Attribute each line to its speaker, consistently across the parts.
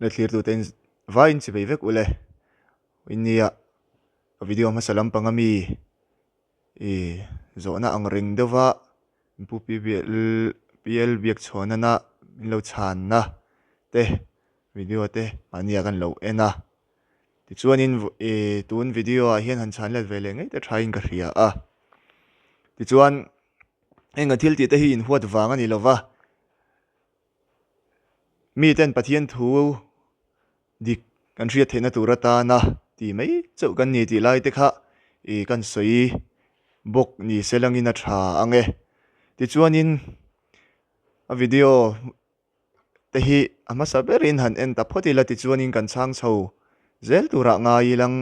Speaker 1: Le thlirtute in vaiin chivei vek ule. Innia ka video hmasa lampang ami ih zawhna ang reng deuhva Pu PL biak chhawnana min lo chhanna te video te mahnia kan lo en a. Tichuanin ih tun video ah hian han chhan let ve leh ngei te thain ka hria a. Tichuan heng kan thil tih te hi inhuat vang a ni lova. Miten Pathian thu dik kan hriat theihna tur atana ti mai chauh kan ni tih lai te kha ih kan sawi bawk ni se langin a tha ang e. Tichuanin a video te hi a hmasa berin han en ta phawt ila tichuanin kan chhang chho zel turah ngai ilang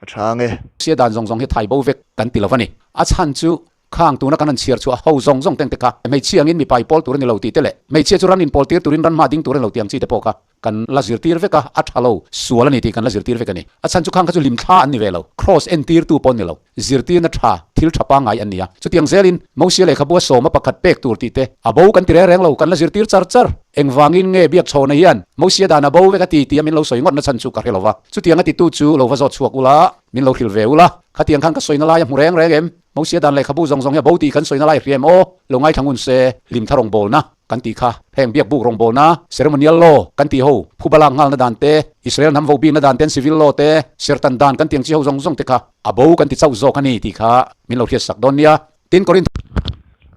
Speaker 1: A tha ang e.
Speaker 2: Sia dan zawng zawng hi thai bo vek kan ti lo a ni. A chhan chu khang tuna kan han chhiar chhuah ho zawng zawng teng te kha hmeichhia angin mipa i pawl tur a ni lo tih te leh hmeichhia chu ran inpawl tir turin ran hma ding tur a ni lo tih ang chi te pawh kha kan la zirtir vek a, a tha lo sual a ni tih kan la zirtir vek a ni. A chhan chu khang kha chu hlimthla an ni ve lo, kraws entirtu pawh an ni lo. Zirtirna tha, thil tha pangngai an ni a. Chutiang zelin, Mosia lehkhabua sawma pakhat pek tur tih te, a bo kan ti reng reng lo, kan la zirtir char char. Engvangin nge biak chhawna hian Mosia dan a bo vek a ti tia min lo sawi ngawt na chhan chu ka hre lo va. Chutiang a titu chu lo va zawt chhuak ula, min lo hrilh ve ula. Khatiang khan ka sawina lai a hmu reng reng em? Mosia dan lehkhabu zawng zawng hi a bo tih kan sawina lai a hria em aw? Lo ngaithla ngun se, hlimtha rawngbawlna kan tih kha, heng biak buk rawngbawlna, ceremonial law, kan tih ho, phuba lak nghalna dan te, Israel hnam vobikna dan ten civil law te, sertan dan kan tih ang chi ho zawng zawng te kha, A bo kan ti chauh zawk a ni tih kha min lo hriat sak dawn nia. Tin, Korinth.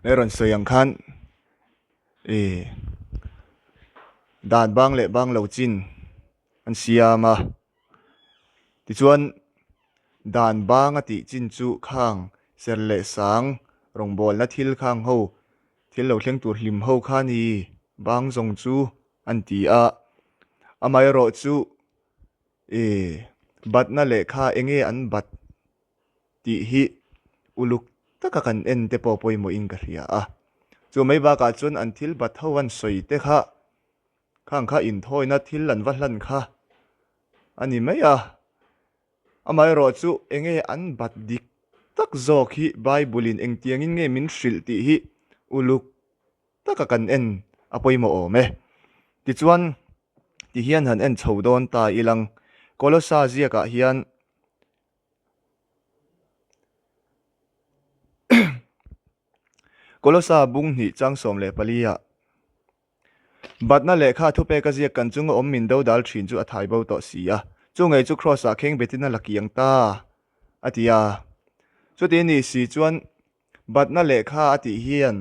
Speaker 1: He rawn sawi ang khan ih dan bang leh bang lo chin an siam a, tichuan dan bang a tih chin chu khang ser leh sang rawngbawlna thil khang ho thil lo thleng tur hlim ho kha ni bang zawng chu an ti a, amaherawhchu E, batna lehkha enge an bat tih hi uluk taka kan en te pawh pawimawhin ka hria a. Chu mai bakah chuan an thil bat ho an sawi te kha khang kha inthawina thil an va hlan kha a ni mai a. Amaherawhchu enge an bat dik tak zawk hi Bible in engtiangin nge min hrilh tih hi uluk taka kan en a pawimawh awm e. Tichuan, ti hian han en chho dawn ta ilang, Kolosa ziakah hian Kolosa bung hnih chang 14 ah Batna lehkha thupeka ziak kan chunga awm min dodal thin chu a thai bo tawh si a, chu ngei chu Kraws ah kheng betin a la kiang ta a ti a. Chuti ni si chuan Batna lehkha a tih hian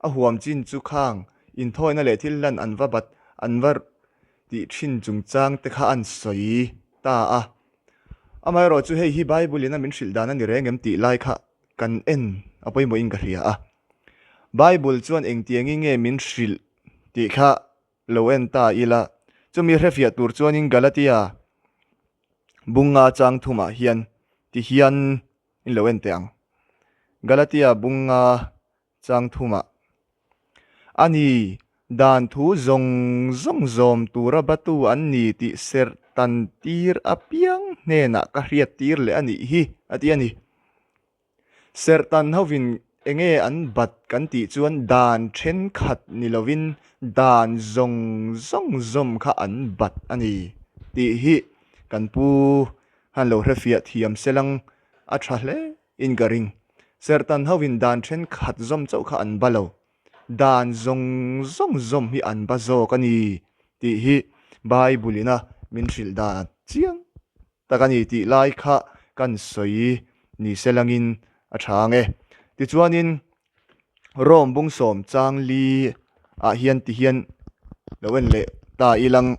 Speaker 1: a huam chin chu khang inthawina leh thil hlan an va bat an va tih thin chungchang te kha an sawi ta a. Amaherawh chu hei hi Bible in a min hrilh dan a ni reng em tih lai kha kan en a pawimawhin ka hria a. Bible chuan engtiangin nge min hrilh tih kha lo en ta ila, chumi hrefiah tur chuanin Galatia bunga chang thumah hian ti hian In lo en teh ang. Galatia bunga chang thumah, A ni, dan thu zawng zawng zawm tura batu an ni tih serh tan tir apiang hnenah ka hriat tir leh a nih hi, a ti a ni. Serh tan hovin enge an bat kan tih chuan dan thenkhat ni lovin dan zawng zawng zawm kha an bat a ni tih hi kan pu Han lo hrefiah thiam selang a tha hle in ka ring. Serhtan ho in dan thenkhat zawm chauh kha an ba lo. Dan zawng zawng zawm hi an ba zawk a ni tih hi Bible in a min hrilh dan chiang tak a ni tih lai kha kan sawi ni selangin a tha ang e. Tichuanin Rome bung sawm chang li ah hian ti hian lo en leh ta ilang.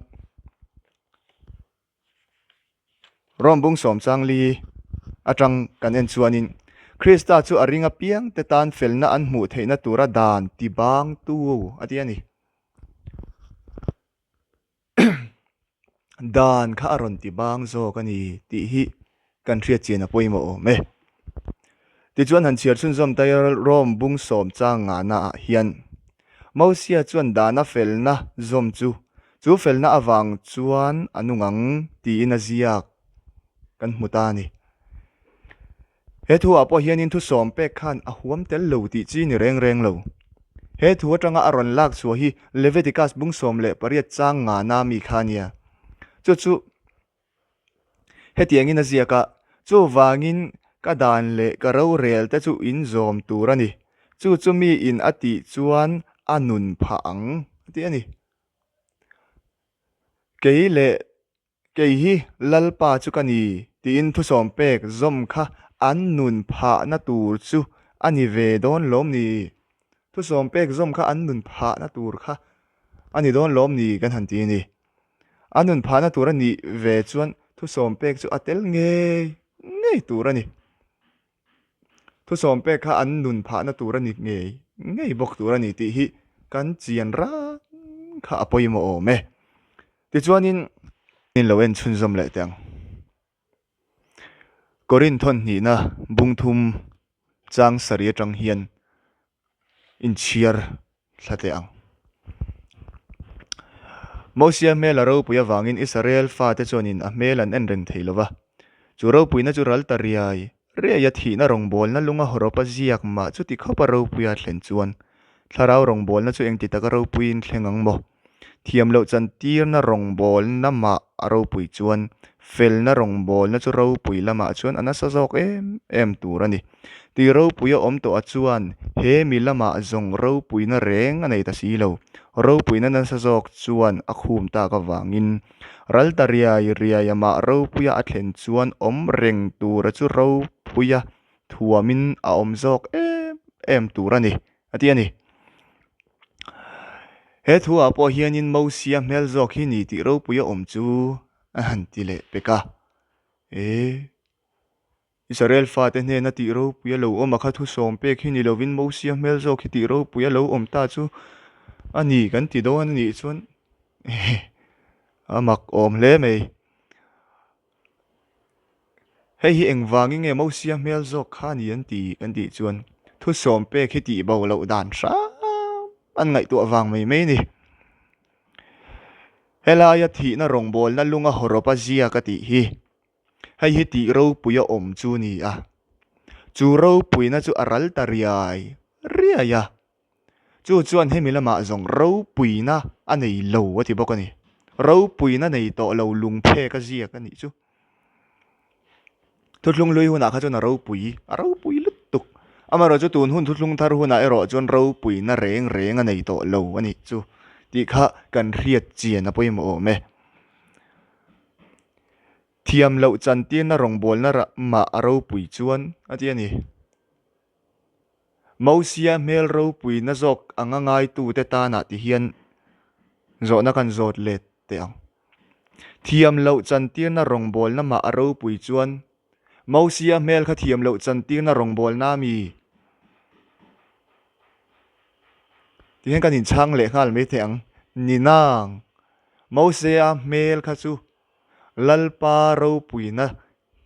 Speaker 1: Rom bung sawm chang li atang kan en chuanin Krista chu a ring apiang te tan felna an hmuh theihna tura dan ti bangtu a ti a ni. Dan kha a rawn ti bang zawk a ni tih hi kan hriat chian a pawimawh awm e. Tichuan han chhiar chhunzawm ta ila Rom bung sawm chang ngahna ah hian Mosia chuan dana felna zawm chu chu felna avang chuan a nung ang tiin a ziak kan hmu ta a ni. He thu ah pawh hianin thu sawm pek khan a huam tel lo tih chi ni reng reng lo. He thu atanga a rawn lak chhuah hi Leviticus bung 18 chang ngahna mi kha a nia. Chu chu hetiangin a ziak a, Chuvangin ka dan leh ka rorel te chu in zawm tur a ni. Chu chu mi in a tih chuan a nun phah ang, a ti a ni. Kei leh Kei hi Lalpa chu ka ni, tiin thusawm pek zawm kha an nun phahna tur chu a ni ve dawn lawm ni? Thusawm pek zawm kha an nun phahna tur kha a ni dawn lawm ni kan han ti a ni. An nun phahna tur a nih ve chuan thusawm pek chu a tel ngei ngei tur a ni. Thusawm pek kha an nun phahna tur a ni ngei ngei bawk tur a ni tih hi kan chian rang kha a pawimawh awm e. Tichuanin in lo en chhunzawm leh teh ang. Korinth thawn hnihna bung thum chang sarih atang hian inchhiar thla teh ang. Mosia hmel a ropui avangin Israel fate chuanin a hmel an en reng thei lo va. Chu ropuina chu ral ta riai riai a thihna rawngbawlna lunga hawrawpa ziak mah chuti khawpa ropuia thlen chuan thlarau rawngbawlna chu engti taka ropuiin thleng ang maw? Thiam loh chantirna rawngbawlna mah a ropui chuan felna rawngbawlna chu ropui lamah chuan a nasa zawk em em tur a ni. Tih ropui a awm tawh a chuan he mi lamah zawng ropuina reng a nei ta si lo. Ropuina nasa zawk chuan a khum tak avangin ral ta riai riai amah ropuia a thlen chuan awm reng tura chu ropuia thuamin a awm zawk em em tur a ni a ti a ni. He thuah pawh hianin Mosia hmel zawk hi ni tih ropui a awm chu a han ti leh pek a. E, Israel fate hnena tih ropui a lo awm a kha thusawm pek hi ni lovin Mosia hmel zawk hi tih ropui a lo awm ta chu a ni kan ti dawn a nih chuan a mak awm hle mai. Hei hi engvangin nge Mosia hmel zawk kha ni an ti kan tih chuan thusawm pek hi tih bo loh dan hram an ngaihtuah vang mai mai a ni. Helaia thihna rawngbawlna lunga hawrawpa ziak a tih hi hei hi tih ropui a awm chu a ni a, chu ropuina chu a ral ta riai riai a. Chu chuan hemi lamah zawng ropuina a nei lo a ti bawk a ni. Ropuina nei tawh lo lungphek a ziak a nih chu. Thuthlung hlui hunah kha chuan a ropui, a ropui lutuk. Amaherawh chu tun hun thuthlung thar hunah erawh chuan ropuina reng reng a nei tawh lo a nih chu tih kha kan hriat chian a pawimawh awm e. Thiam loh chantirna rawngbawlna mah a ropui chuan a ti a ni. Mosia hmel ropuina zawk anga ngaitute tanah ti hian zawhna kan zawt let teh ang. Thiam loh chantirna rawngbawlna mah a ropui chuan Mosia hmel kha thiam loh chantirna rawngbawlna a mi? Ti hian kan inchhang leh nghal mai teh ang. Ni nang, Mosia hmel kha chu Lalpa ropuina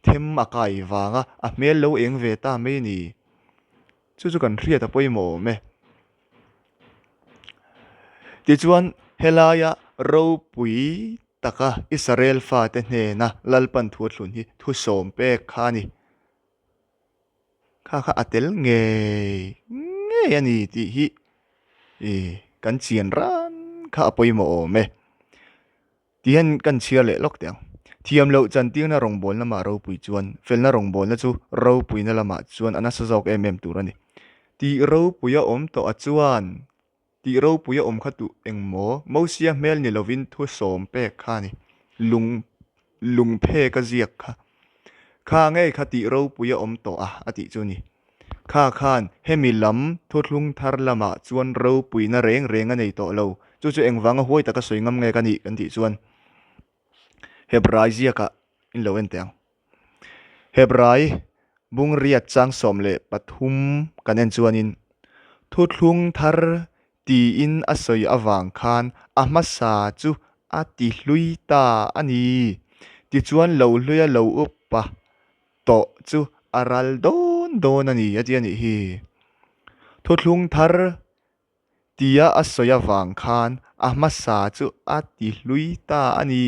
Speaker 1: them a kai vanga a hmel lo eng ve ta mai ni. Chu chu kan hriat a pawimawh awm e. Tichuan helaia ropui taka Israel fate hnena Lalpan thu a thlun hi thusawm pek kha a ni. Kha kha a tel ngei ngei a ni tih hi kan chian ran kha a pawimawh awm e. Tihian kan chhiar leh lawk teh ang. Thiam loh chantirna rawngbawlna mah ropui chuan felna rawngbawlna chu ropuina lamah chuan a nasa zawk em em tur a ni. Tih ropui a awm tawh a chuan tih ropui a awm kha tuh engmaw Mosia hmel ni lovin thu sawm pek kha a ni. Lung lungphek a ziak kha. Kha ngei kha tih ropui a awm tawh a a tih chu a ni. Kha khan hemi lam thuthlung thar lamah chuan ropuina reng reng a nei tawh lo. Chu chu engvanga huai taka sawi ngam nge ka nih kan tih chuan Hebrai ziakah in lo en teh ang. Hebrai bungriat chang 13 kan en chuanin thuthlung thar tiin a sawi avang khan a hmasa chu a ti hlui ta a ni. Tichuan lo hluia lo upa tawh chu a ral dawn dawn a ni a ti a nih hi. Thuthlung thar tia a sawi avang khan a hmasa chu a ti hlui ta a ni.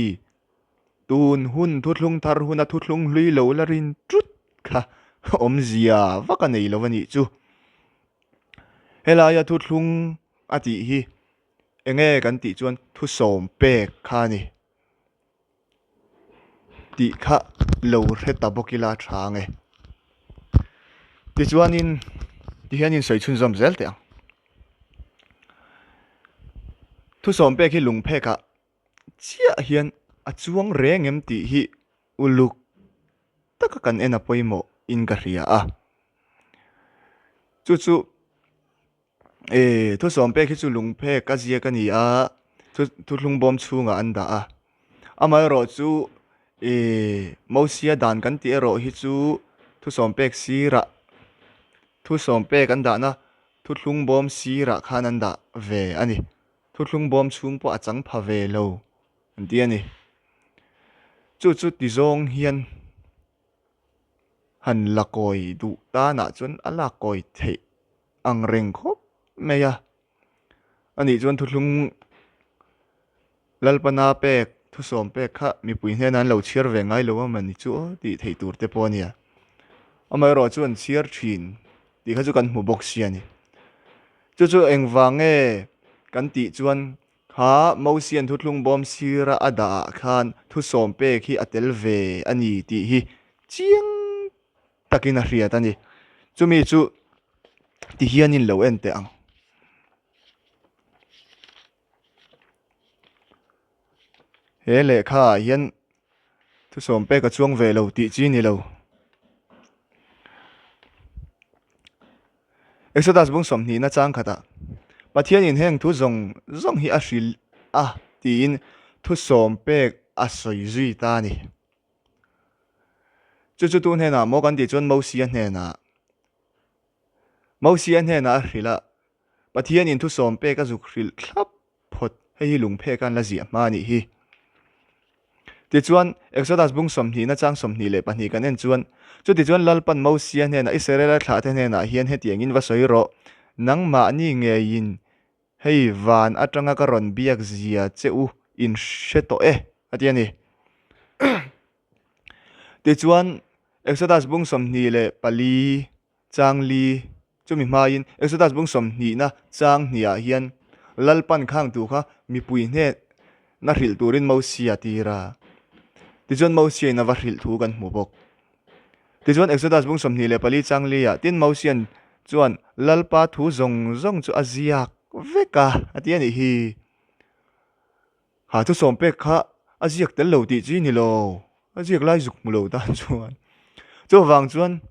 Speaker 1: Tun hun thuthlung thar huna thuthlung hlui lo la rin tut kha awmzia vak a nei lo a nih chu. Helaia thuthlung a tih hi enge kan tih chuan thusawm pek kha a ni. tih kha lo hre ta bawk ila a tha ang e. Tichuanin tihian in sawi chhunzawm zel teh ang. Thusawm pek hi lungphekah chiah hian a chuang reng em tih hi uluk taka kan en a pawimawh in ka hria a. Chu chu e thusawm pek hi chu lungphek a ziak a ni a, thu thuthlung bawm chhungah an dah a. Amaherawh chu e Mosia dan kan tih erawh hi chu thusawm pek sirah thusawm pek an dahna thuthlung bawm sirah khan an dah ve a ni. Thuthlung bawm chhung pawh a chang pha ve lo an ti a ni. Chu chu ti zawng hian han la kawi duh tanah chuan a lak kawi theih ang reng khawp mai a. Anih chuan thuthlung Lalpana pek, thusawm pek kha mipui hnenah an lo chhiar ve ngai lo a mawni chu aw tih theih tur te pawh a nia. Amaherawh chu an chhiar thin tih kha chu kan hmu bawk si a ni. Chu chu engvang nge kan tih chuan kha Mosian thuthlung bawm sira a dah ah khan thusawm pek hi a tel ve a ni tih hi chiang takin a hriat a ni. Chumi chu ti hianin lo en teh ang. He lehkha ah hian thusawm pek a chuang ve lo tih chi ni lo. Exodus bung sawmhnihna chang khatah Pathianin heng thu zawng zawng hi a hrilh a tiin thusawm pek a sawi zui ta a ni. Chu chu tu hnenah maw kan tih chuan Mosia hnenah Mosia hnenah a hrilh a. Pathianin thusawm pek a zuk hrilh thlap phawt, hei hi lungphek a an la ziah hma a nih hi. Tichuan, Exodus bung sawmhnihna chang 22 kan en chuan, Chutichuan Lalpan Mosia hnenah Israela thlahte hnenah hian hetiangin va sawi rawh, Nangmahni ngeiin hei van atanga ka rawn biak zia che u in hre tawh e, a ti a ni. Tichuan, Exodus bung 24 Chang li, chumi hmain Exodus bung sawmhnihna chang hnihah hian Lalpan khangtu kha mipui hnehna hrilh turin Mosia a tir a. Tichuan Mosiain a va hrilh thu kan hmu bawk. Tichuan Exodus bung 24 chang liah tin Mosian chuan Lalpa thu zawng zawng chu a ziak vek a, a ti a nih hi. Ha thusawm pek kha a ziak tel lo tih chi ni lo, a ziak lai zuk hmu lo tan chuan. Chuvang chuan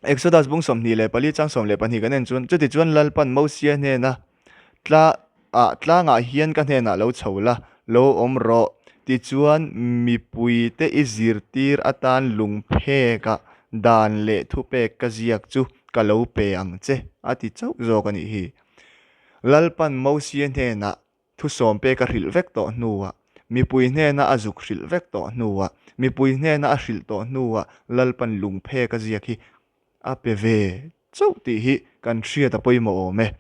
Speaker 1: Exodus bung 24 chang 12 kan en chuan chuti chuan Lalpan Mosia hnena tla ah tlangah hian ka hnenah lo chho la, lo awm rawh. Tichuan mipuite i zirtir atan lungphekah dan leh thupek ka ziak chu ka lo pe ang che a ti chauh zawk a nih hi. Lalpan Mosia hnenah Thusawm pek a hrilh vek tawh hnuah, mipui hnena a zuk hrilh vek tawh hnuah, mipui hnena a hrilh tawh hnuah Lalpan lungphek a ziak hi a pe ve chauh tih hi kan hriat a pawimawh awm e.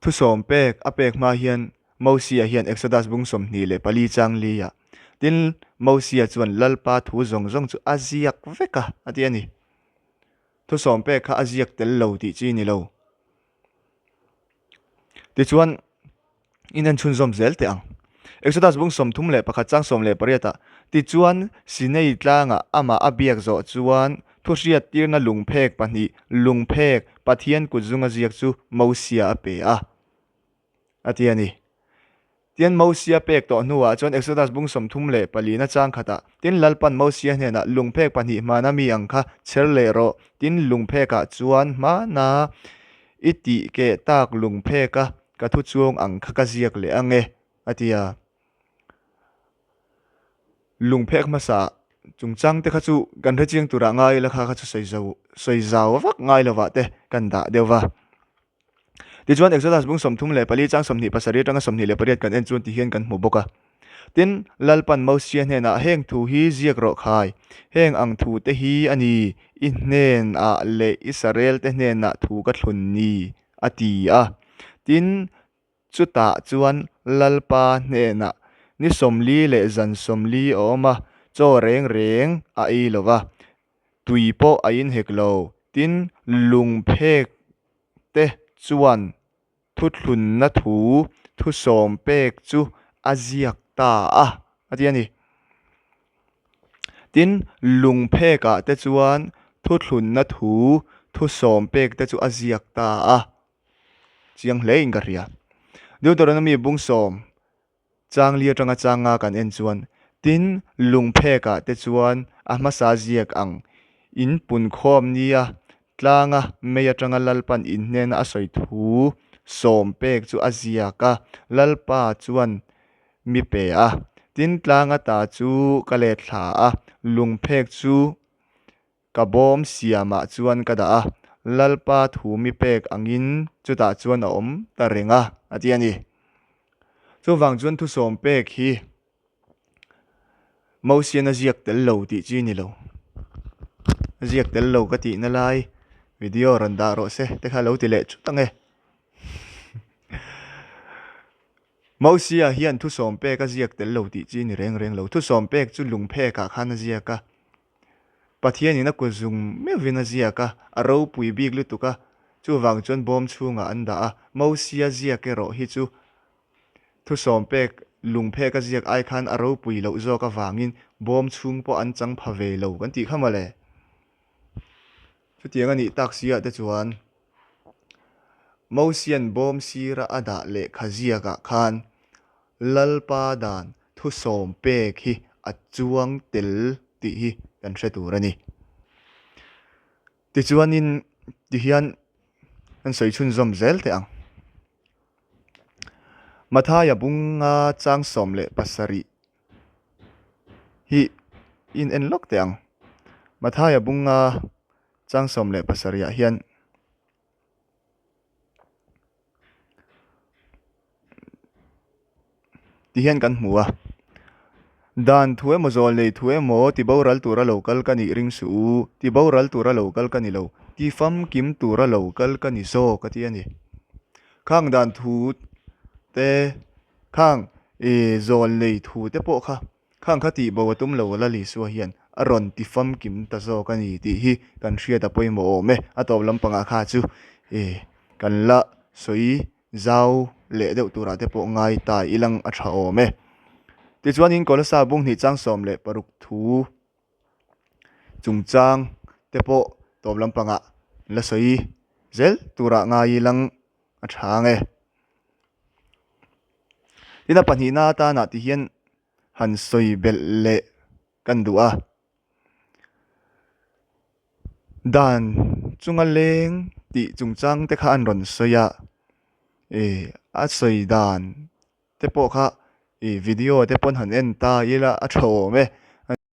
Speaker 1: Thusawm pek a pek hma hian Mosia hian Exodus bung 24 chang liah, Tin, Mosia chuan Lalpa thu zawng zawng chu a ziak vek a, a ti a ni. Thusawm pek kha a ziak tel lo tih chi ni lo. Tichuan, in en chhunzawm zel teh ang. Exodus bung 31 chang 18 ah, Tichuan, Sinai tlangah amah a biak zawh chuan thuhriattirna lungphek pahnih, lungphek, Pathian kut zunga ziak chu Mosia a pe a, a ti a ni. Tin, Mosia pek tawh hnuah chuan Exodus bung 34 na chang khatah, Tin, Lalpan Mosia hnenah, Lungphek pahnih hmana mi ang kha chher leh rawh, tin, lungphekah chuan hmana i tih keh tak lungpheka ka thu chuang ang kha ka ziak leh ang e, a ti a. Lungphek hmasa chungchang te kha chu kan hrechiang turah ngai ila kha kha chu sawi zau vak ngai lovah te kan dah deuh va. Tichuan, Exodus bung 34 chang 27 atanga 28 kan en chuan ti hian kan hmu bawk a. Tin, Lalpan Mosia hnenah, Heng thu hi ziak rawh khai, heng ang thu te hi a ni, i hnenah leh Israel te hnenah thu ka thlun ni, a ti a. Tin, chutah chuan Lalpa hnenah ni 40 leh zan 40 a awm a, chaw reng reng a ei lo va, tui pawh a inhek lo. Tin, lungphek te chuan thuthlunna thu thusawm pek chu a ziak ta a, a ti a ni. Tin, lungphekah te chuan thuthlunna thu thusawm pek te chu a ziak ta a, chiang hle in ka hria. Deuteronomy bung sawm Changli atanga changa kan en chuan tin lungphekah te chuan a hmasa ziak ang in punkhawm nia tlanga mei atanga Lalpan in hnena a sawi thu sawm pek chu a ziak a, Lalpa chuan mi pe a. Tin tlanga ta chu ka let thla a, lungphek chu Ka bawm siamah chuan ka dah a, Lalpa thu mi pek angin chutah chuan a awm ta reng a, a ti a ni. Chuvang chuan thusawm pek hi Mosian a ziak tel lo tih chi ni lo. A ziak tel lo ka tihna lai video rawn dah rawh se te kha lo ti leh chut ang e. Mosia hian thusawm pek a ziak tel lo tih chi ni reng reng lo. Thusawm pek chu lungphekah khan a ziak a. Pathianin a kut zung meuhvin a ziak a, a ropui bik lutuk a, chuvang chuan bawm chhungah an dah a. Mosia ziak erawh hi chu thusawm pek lungphek a ziak ai khan a ropui loh zawk avangin bawm chhung pawh an chang pha ve lo kan tih kha mawle. Chutiang a nih tak si ah te chuan Mosian bawm sira a dah lehkha ziakah khan Lalpa dan thusawm pek hi a chuang tel tih hi kan hre tur a ni. Tichuanin tihian kan sawi chhunzawm zel teh ang. Mathaia bunga chang 17 hi in en lawk teh ang. Mathaia bunga chang 17 ah hian ti hian kan hmu a, Dan thu emaw zawl nei thu emaw ti boral tura lo kal ka nih ring suh u, ti boral tura lo kal ka ni lo, ti famkim tura lo kal ka ni zawk a ti a ni. Khang dan thu te Khang i zawl nei thu te pawh kha khang kha tih bo a tum lo Lal Isua hian a rawn ti famkim ta zawk a ni tih hi kan hriat a pawimawh awm e. A tawp lampangah kha chu i kan la sawi zau leh deuh turah te pawh ngai ta ilang a tha awm e. Tichuanin Kolosa bung hnih chang 16 thu chungchang te pawh tawp lampangah la sawi zel turah ngai ilang a tha ang e. Tin a pahnihna atanah ti hian han sawi belh leh kan duh a. Dan chunga leng tih chungchang te kha an rawn sawi a, ih a sawi dan te pawh kha ih video te pawn han en ta ila a tha awm e.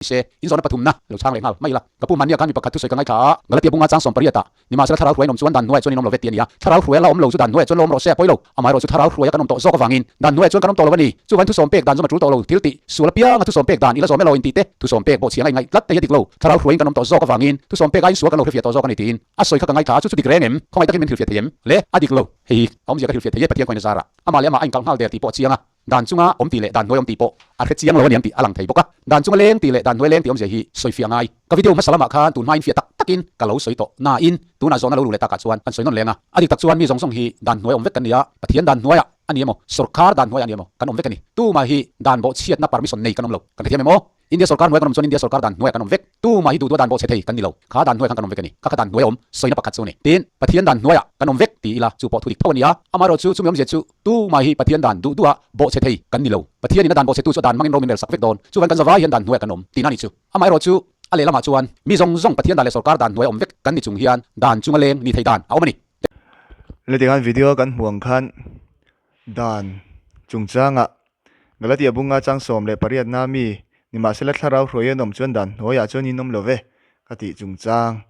Speaker 2: Se, in zawhna pathumna lo chhang leh nghal mai ila. Ka pu Mania khan mi pakhat thusawi ka ngaithla a, Galatia bunga chang 18 ah, Nimahsela thlarau hruai an awm chuan dan hnuaiah chuan in awm lo ve ti a ni a, thlarau hruai a la awm lo chu dan hnuaiah chuan la awm rawh se a pawi lo. Amaherawhchu thlarau hruaia kan awm tawh zawk avangin dan hnuaiah chuan kan awm tawh lo a ni. Chuvain thusawm pek dan zawm a tul tawh lo, thil tih sual apianga thusawm pek dan i la zawm elaw intih te, thusawm pek bawhchhiang a ingaih tlat te hi a dik lo. Thlarau hruaiin kan awm tawh zawk avangin thusawm pek aiin sual kan lo hrefiah tawh zawk a ni tiin a sawi kha ka ngaithla a, chu chu dik reng em? Khawngaih takin min hrilhfiah thei em? Le, a dik lo. Hei hi a awmzia ka hrilhfiah thei e Pathian khawiin a zarah. Amah leh amah a inkalh nghal der tih pawh a chiang a. Dan chunga awm tih leh dan hnuai awm tih pawh a hre chiang lo a niang tih a lang thei bawk a. Dan chunga leng tih leh dan hnuai leng tih awmzia hi sawi fiah ngai. Ka video hmasa lamah khan tun hmain fiah tak takin ka lo sawi tawh nain tunah zawhna lo luh leh takah chuan kan sawi nawn leng a. A dik tak chuan mi zawng zawng hi dan hnuai awm vek kan ni a, Pathian dan hnuaiah a ni emaw, sawrkar dan hnuaiah a ni emaw kan awm vek a ni. Tumah hi dan bawhchhiatna permission nei kan awm lo. Kan hrethiam em aw? India sawrkar hnuai kan awm chuan India sawrkar dan hnuaiah kan awm vek. Tumah hi duh duha dan bawhchhe thei kan ni lo. Kha dan hnuaiah khan kan awm vek a ni. Kha kha dan hnuai a awm sawina pakhat chu a ni. Tin, Pathian dan hnuaiah kan awm vek ti ila chu pawh thu dik tho a ni a. Amaherawh chu chumi awmzia chu tumah hi Pathian dan duh duha bawhchhe thei kan ni lo. Pathianin a dan bawhchhetu chu a dan hmangin ro min rel sak vek dawn. Chuvan kan zavai hian dan hnuaiah kan awm tihna a ni chu. Amaherawh chu a lehlamah chuan mi zawng zawng Pathian dan leh sawrkar dan hnuaia awm vek kan ni chung hian dan chunga leng ni thei dan a awm a ni.
Speaker 1: Leti khan video kan hmuh ang khan dan chungchangah Galatia bunga chang 18 na mi, nimahsela thlarau hruai an awm chuan dan hnuaiah chuan in awm lo ve, ka tih chungchang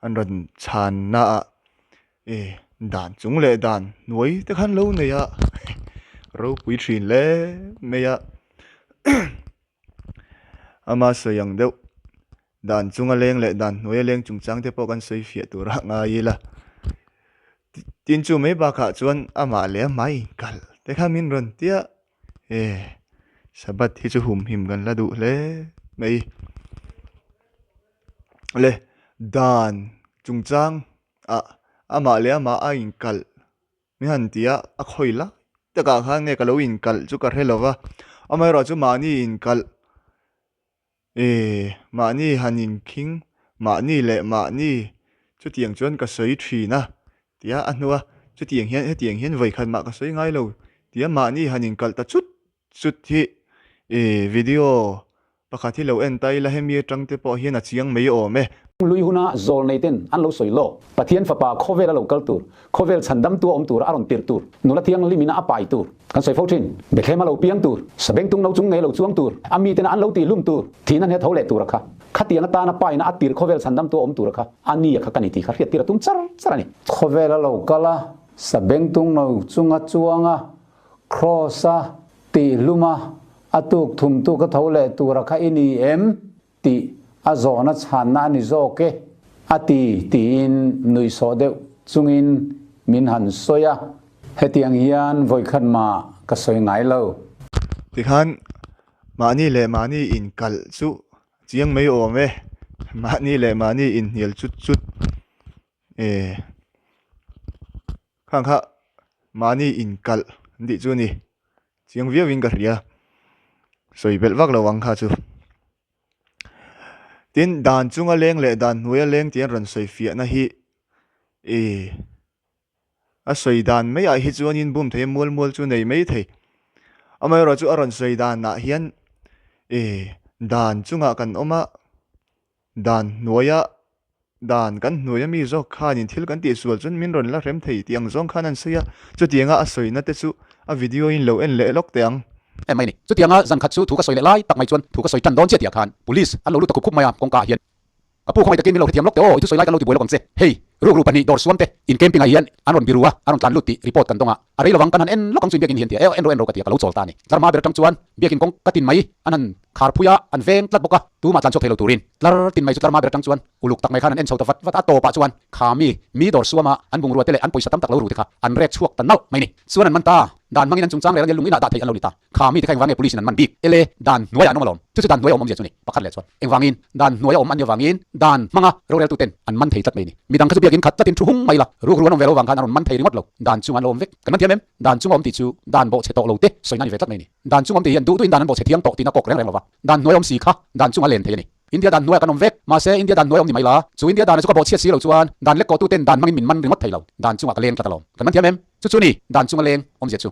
Speaker 1: an rawn chhannaah e dan chung leh dan hnuai te khan lo nei a, ropui thin hle mai a, ama sawi ang deuh dan chunga leng leh dan hnuaia leng chungchang te pawh kan sawi fiah turah ngai ila. Tin chu mai bakah chuan amah leh amah inkalh te kha min rawn tia e Sabbath hi chu humhim kan la duh hle mai le dan chungchang ah amah leh amah a inkalh. Mi han ti a, a khawi lai takah khan nge ka lo inkalh chu ka hre lo va. Amaherawhchu mahni inkalh E, mahni han inkhing, mahni leh mahni chutiang chuan ka sawi thin a, tia a hnua chutiang hian hetiang hian vawikhat mah ka sawi ngai lo tia mahni han inkalh ta chut chut hi e, video pakhat hi lo en ta ila hemi atang te pawh hian a chiang mai awm e.
Speaker 2: Lui huna zawl nei ten an lo sawi lawk. Pathian fapa khawvel a lo kal tur, khawvel chhandamtu a awm tura a rawn tirh tur, nula thianghlim ina a pai tur, kan sawi fo thin. Bethlehem a lo piang tur, sabengtung no chung ngei lo chuang tur, a miten a an lo tih hlum tur, thihna hne tho leh tura kha, khatiang atana paina a tirh khawvel chhandamtu a awm tura kha a ni a kha ka ni tih kha hriattir a tum char char a ni.
Speaker 3: Khawvel a lo kal a, sabengtung no chunga chuang a, kraws a tih hlum a, a tuk thum tuk a tho leh tura kha i ni em? Tih a zawhna chhanna a ni zawk e, a ti tiin nuihsawh deuh chungin min han sawi a. Hetiang hian vawikhat mah ka sawi ngai lo.
Speaker 1: Tikhan mahni leh mahni inkalh chu chiang mai awm e, mahni leh mahni inhnial chut chut e. Khang kha mahni inkalh an tih chu a ni. Chiang viauin ka hria. Sawi belh vak lo ang kha chu. Tin, dan chunga leng leh dan hnuaia leng tih an rawn sawi fiahna hi ih a sawi dan maiah hi chuanin bum thei a mual mual chu nei mai thei. Amaherawhchu a rawn sawi danah hian ih dan chungah kan awm a, Dan hnuaia dan kan hnuaia mi zawk khanin thil kan tihsual chuan min rawn la hrem thei tih ang zawng khan an sawi a, chutianga a sawina te chu a video in lo en leh lawk teh ang.
Speaker 2: Em mai ni. Chutianga zan khat chu thu ka sawi leh lai tak mai chuan thu ka sawi tan dawn chiah tihah khan Police an lo lut ta khup khup mai a, kawngka ah hian ka pu khawngaih takin min lo hrethiam lawk teh aw, i thusawi lai kan lo tibuai lawk ang che. Hei, rukru pahnih dawr suam te in camping ah hian an rawn biru a, an rawn tlan lut tih report kan dawng a, a rei lovang kan han en lawk ang chu in biakin hian tia e en rawh en rawh ka ti a ka lo chawl ta a ni. Tlarhma ber atang chuan biakin kawng ka tin mai an han Khar phuia an veng tlat bawk a, tumah tlan chhuak thei lo turin tlar tin mai chu tlar hma ber atang chuan uluk tak mai khan an en chho ta vat vat a, a tawpah chuan kha mi mi dawr suama an bungrua te leh an pawisa tam tak lo ru te kha an rek chhuak ta nalh mai ni. Chuan an man ta, dan hmangin an chungchang rel ania lung inah dah theih an lo ni ta. Kha mi te kha engvang nge police in an man bik? Ele, dan hnuaiah an awm alawm. Chu chu dan hnuaia awm awmzia chu ni. Pakhat leh chuan engvangin dan hnuaia awm an nih avangin dan hmanga roreltu ten an man thei tlat mai ni. Midang kha chu biakin khat tlatin thu hung mai la, rukru an awm ve lo vang khan an rawn man thei ringawt lo. Dan chunga an lo awm vek. Kan man thiam em? Dan chunga awm tih chu dan bawhchhe tawh lo te sawina ni ve tlat mai ni. Dan chung awm tih hian duh duhin dan an bawhchhe thiang tawh tihna kawk reng reng lo va, dan hnuai awm si kha dan chunga len thei a ni. India dan hnuaiah kan awm vek, mahse India dan hnuai awm ni mai la, chu India dana chu ka bawhchhiat si lo chuan dan lek kawhtu ten dan hmangin min man ringawt thei lo, dan chungah ka leng tlat alawm. Kan man thiam em? Chu chu ni, dan chunga leng awmzia chu.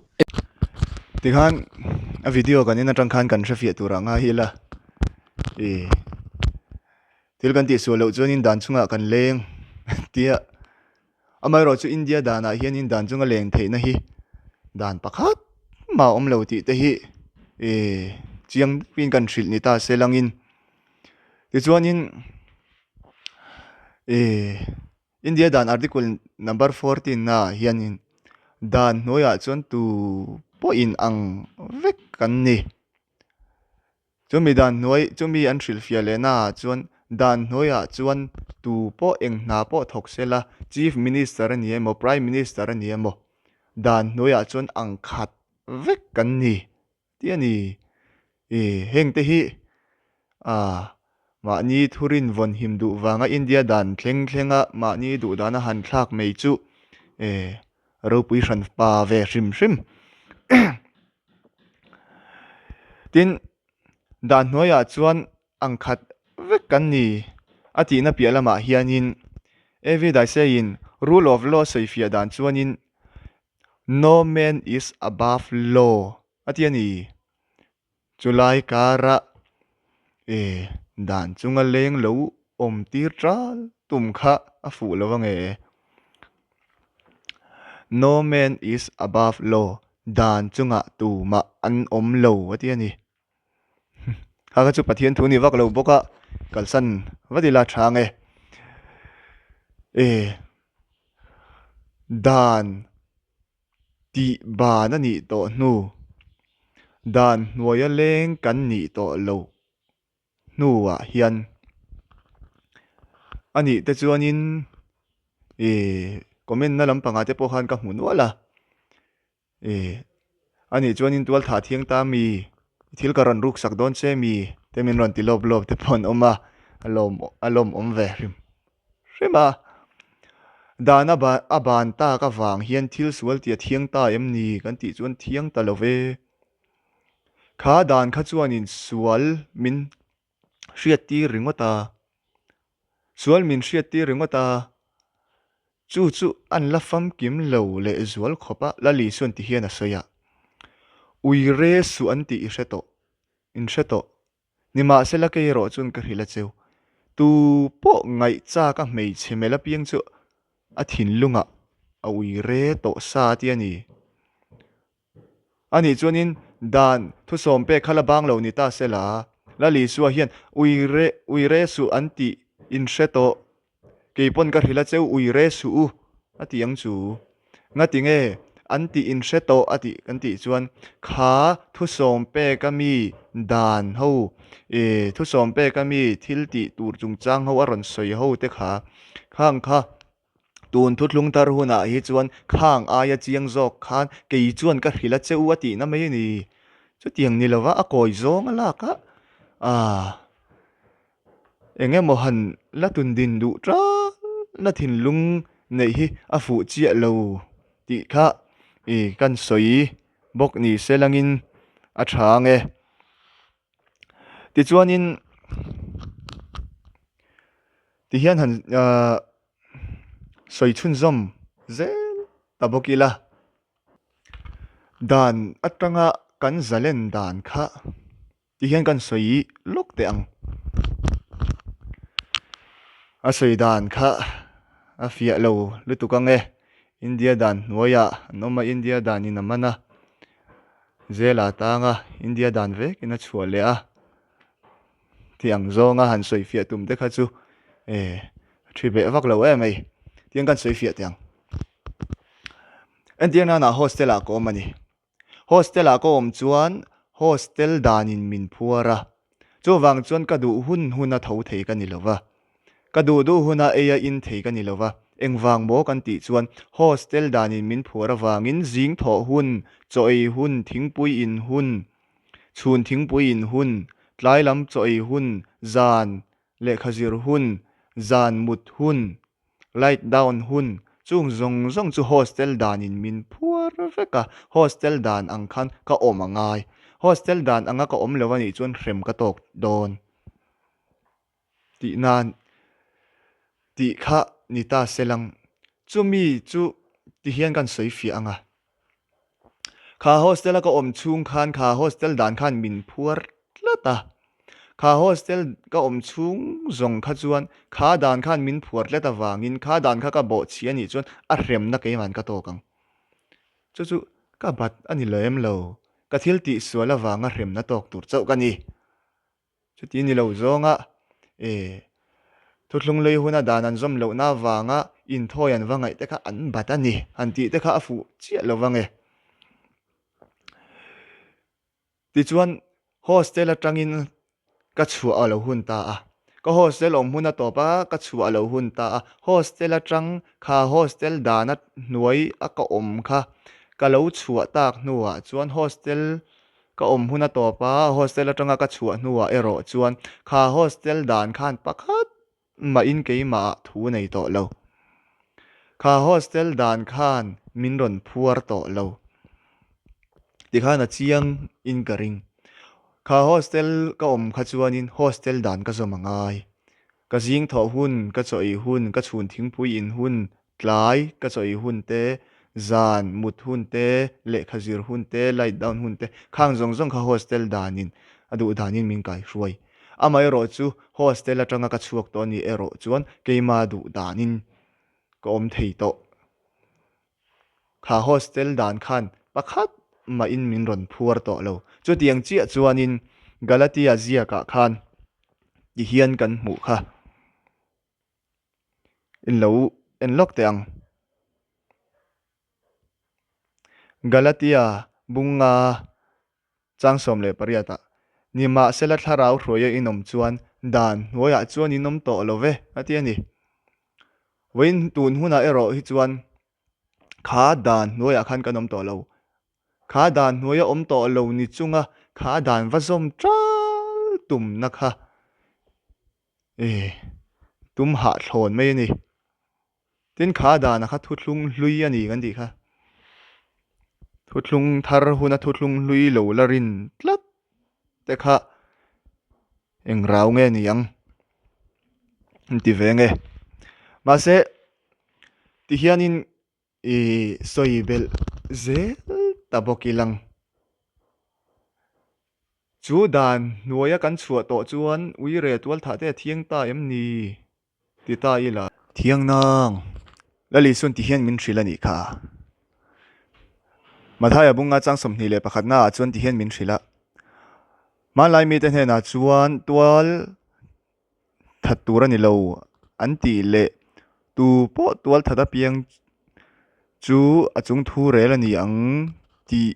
Speaker 1: Tikhan a video kan en atang khan kan hrefiah turah ngai ila i thil kan tihsual loh chuanin dan chungah kan leng tia Amaherawhchu India danah hianin dan chunga leng theihna hi dan pakhat mah a awm lo tih te hi ih chiang deuhin kan hrilh ni ta se langin. Tichuanin ih India dan article number 14 naah hianin dan hnuaiah chuan tu pawhin ang vek kan ni. Chumi dan hnuai, chumi an hrilhfiah leh naah chuan dan hnuaiah chuan tu pawh eng hna pawh thawk se la, Chief Minister a ni emaw, Prime Minister a ni emaw, dan hnuaiah chuan ang khat vek kan ni tih a ni. Ih, heng te hi ah mahni thurin vawn him duh vanga India dan thleng thlenga mahni duh dana han thlak mai chu eh ropui hran pa ve hrim hrim. Tin, dan hnuaiah chuan ang khat vek kan ni a tihna piah lamah hianin AV Daiseiin rule of law sawifiah dan chuanin No man is above law a ti a ni. Chulai kara e dan chunga leng lo awm tir tal tum kha a fuh lo ange. No man is above law, dan chungah tumah an awm lo a ti a ni. Kha kha chu Pathian thu ni vak lo bawk a, kalsan vat ila tha ang e. E dan tih ban a nih tawh hnu, dan hnuaia leng kan nih tawh lo hnuah hian a nih te chuanin ih comment na lampangah te pawh khan ka hmu nual a ih a nih chuanin tual thah thiang ta mi thil ka rawn ruk sak dawn che mi te min rawn ti lawp lawp te pawh an awm a a lawm a lawm awm ve hrim hrim a dan a ban a ban tak avang hian thil sual tih a thiang ta em ni kan tih chuan thiang ta lo ve. Kha dan kha chuanin sual min hriattir ringawt a, sual min hriattir ringawt a, chu chu an la famkim lo leh zual khawp a, Lal Isuan ti hian a sawi a, Ui re suh an tih i hre tawh, in hre tawh. Nimahsela kei erawh chuan ka hrilh a cheu. Tu pawh ngaih chak a hmeichhe melh apiang chu a thinlungah a ui re tawh sa a ti a ni. Anih chuanin dan thusawm pek kha la bang lo ni ta sela, Lal Isua hian ui re ui re suh an tih in hre tawh. Kei pawn ka hrilh a cheu ui re suh u a ti ang chu. Ngati nge an tih in hre tawh a tih kan tih chuan kha thusawm pek a mi dan ho e thusawm pek a mi thil tih tur chungchang ho a rawn sawi ho te kha khang kha tun thuthlung thar hunah hi chuan khang aia chiang zawk khan kei chuan ka hrilh a che u a tihna mai a ni. Chutiang ni lova a kawi zawng a lak a ah. Eng emaw han la tun din duh tana thinlung neih hi a fuh chiah lo tih kha i kan sawi bawk ni se langin a tha ang e. Tichuanin tihian han ahh sawi chhunzawm zel ta bawk ila dan atanga kan zalen dan kha. Ti hian kan sawi lawk teh ang. A sawi dan kha a fiah lo lutuk ang e. India dan hnuaiah an awm a, India danin a man a, jail ah tang a, India dan vekin a chhuah leh a. Ti ang zawnga han sawi fiah tum te kha chu eh a thi beh vak lo em mai. Tiang kan sawi fiah teh ang. Entir nana hostel ah ka awm a ni. Hostel ah ka awm chuan hostel danin min phuar a, chuvang chuan ka duh hun huna tho thei ka ni lo va, ka duh duh huna ei a in thei ka ni lo va, engvang maw kan tih chuan hostel danin min phuar avangin zing thawh hun, chaw ei hun, thingpui in hun, chhun thingpui in hun, tlai lam chaw ei hun, zan lehkha zir hun, zan mut hun, Light down hun chung zawng zawng chu hostel danin min phuar vek a, hostel dan ang khan ka awm a ngai. Hostel dan anga ka awm lo a nih chuan hrem ka tawk dawn tih nan tih kha ni ta se lang. Chumi chu ti hian kan sawi fiah ang a. Kha hostel a ka awm chhung khan kha hostel dan khan min phuar tlat a, kha hostel ka awm chhung zawng kha chuan kha dan khan min phuar tlat avangin kha dan kha ka bawhchhi a nih chuan a hremna keimahn ka tawk ang. Chu chu ka bat a ni lo em lo, ka thil tihsual avanga hremna tawk tur chauh ka ni. Chuti ni lo zawnga e thuthlung lei huna dan an zawm lohna avanga inthawi an va ngaih te kha an bat a ni han tih te kha a fuh chiah lo vang e. Tichuan hostel atangin ka chhuah a lo hun ta a, ka hostel awm hun a tawp a, ka chhuah a lo hun ta a, hostel atang kha hostel dana hnuai a ka awm kha ka lo chhuah tak hnuah chuan hostel Ka awm hun a tawp a, hostel atanga ka chhuah hnuah erawh chuan kha hostel dan khan pakhat mahin keimahah thu nei tawh lo. Kha hostel dan khan min rawn phuar tawh lo. Tikhan a chiang in ka ring. Kha hostel ka awm kha chuanin hostel dan ka zawm a ngai. Ka zing thawh hun, ka chaw ei hun, ka chhun thingpui in hun, Tlai ka chaw ei hun te, zan mut hun te, lehkha zir hun te, light down hun te, khang zawng zawng kha hostel danin a duh danin min kaihruai. Amaherawh chu hostel atanga ka chhuak tawh anih erawh chuan keima duh danin ka awm thei tawh. Kha hostel dan khan pakhat mahin min rawn phuar tawh lo. Chutiang chiah chuanin Galatia ziakah khan tihian kan hmuh kha. In lo en lawk teh ang. Galatia bunga chang 18 ah, Nimahsela thlarau hruaia in awm chuan dan hnuaiah chuan in awm tawh lo ve, a ti a ni. Vawiin tun hunah erawh hi chuan kha dan hnuaiah khan kan awm tawh lo. Kha dan hnuaia awm tawh lo ni chunga kha dan va zawm tal tumna kha E, tum hahthlawn mai a ni. Tin, kha dana kha thuthlung hlui a ni kan tih kha. Thuthlung thar huna thuthlung hlui lo la rin tlat te kha eng rau nge ni ang an ti ve nge. Mahse tihianin i sawi belh zel ta bawk ilang. Chu dan hnuaia kan chhuah tawh chuan uire tualthah te a thiang ta em ni? Ti ta ila. Thiang nang. Lalisun ti hian min hrilh a nih kha. Mathaia bunga chang 21 naah chuan ti hian min hrilh a. Hmanlai mite hnenah chuan tual that tur a ni lo an tih leh tu pawh tual that apiang chu a chung thu rel a ni ang tih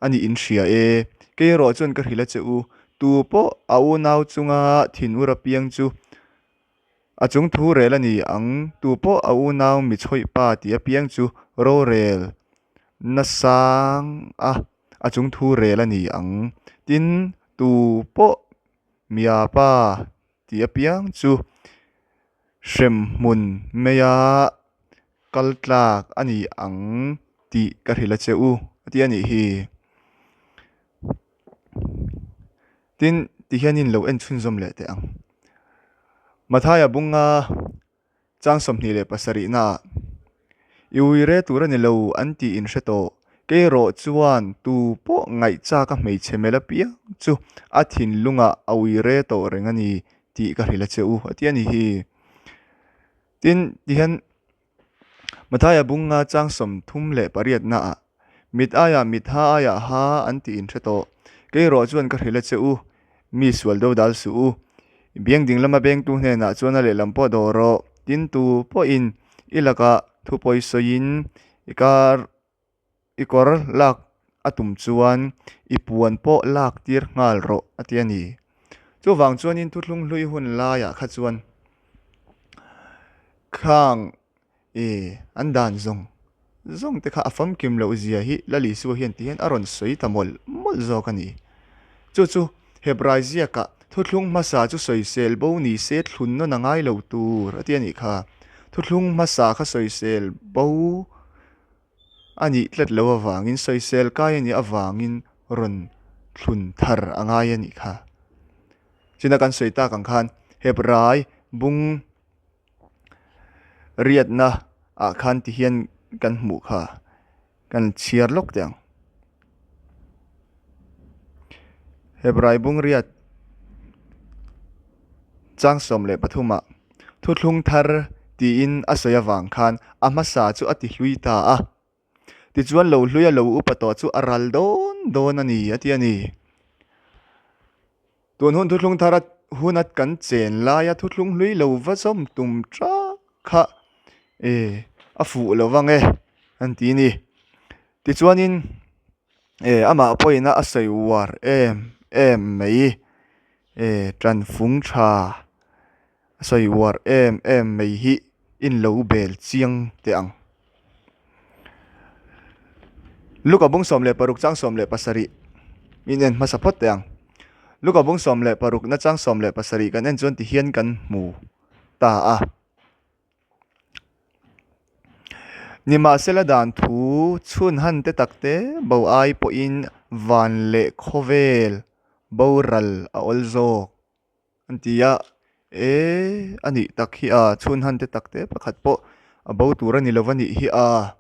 Speaker 1: a nih in hria e. Kei erawh chuan ka hrilh a che u, tu pawh a unau chunga thinur apiang chu a chung thu rel a ni ang, tu pawh a unau mi chhawih pa tih apiang chu rorel nasang a a chung thu rel a ni ang. Tin, tu pawh mia pa tih apiang chu hremhmun maia kal tlak a ni ang tih ka hrilh a che u a ti a nih hi. Tin, tihianin lo en chhunzawm leh teh ang. Mathaia bunga Chang 27 naah, I ui re tur a ni lo an tih in hre tawh. Kei erawh chuan tu pawh ngaihchak a hmeichhe mel apiang chu a thinlungah a ui re tawh reng a ni tih ka hrilh a che u a ti a ni hi. Tin, tihian Mathaia bunga chang 38 naah, Mit aiah mit, ha aiah ha an tih in hre tawh. Kei erawh chuan ka hrilh a che u, mi sual do dal suh u. Biang ding lama bengtu hnenah chuan a lehlam pawh dawh rawh. Tin tu pawhin i lakah thu pawi sawiin i kar i kawr lak a tum chuan i puan pawh lak tir nghal rawh a ti a ni. Chuvang chuanin thuthlung hlui hun laiah kha chuan khang E, an dan zawng zawng te kha a famkim loh zia hi Lal Isua hian ti hian a rawn sawi ta mawlh mawlh zawk a ni. Chu chu Hebrai ziakah thuthlung hmasa chu sawisel bo ni se thlun nawn a ngai lo tur a ti a nih kha. Thuthlung hmasa kha sawisel bo a nih tlat loh avangin sawisel kai a nih avangin rawn thlun thar a ngai a nih kha. China kan sawi tak ang khan Hebrai bung Riatna ah khan ti hian kan hmuh kha kan chhiar lawk teh ang. Hebrai bung riat chang 13 ah thuthlung thar tiin a sawi avang khan a hmasa chu a ti hlui ta a. Tichuan lo hlui a lo upa tawh chu a ral dawn dawn a ni a ti a ni. Tun hun thuthlung thar a hun a kan chen laia thuthlung hlui lo va zawm tum tah kha e a fuh lo vang e an ti a ni. Tichuanin e amah pawhin a sawi uar em em mai e tanfung tha A sawi uar em em mai hi in lo bel chiang teh ang. Luka bung 16 chang 17 in en hmasa phawt teh ang. Luka bung 16 na chang 17 kan en chuan tihian kan hmu ta a. Nimahsela dan thu chhun han te tak te bo ai pawhin van leh khawvel boral a awl zawk. An ti a, E, a nih tak hi a, chhun han te tak te pakhat pawh a bo tur a ni lo va nih hi a,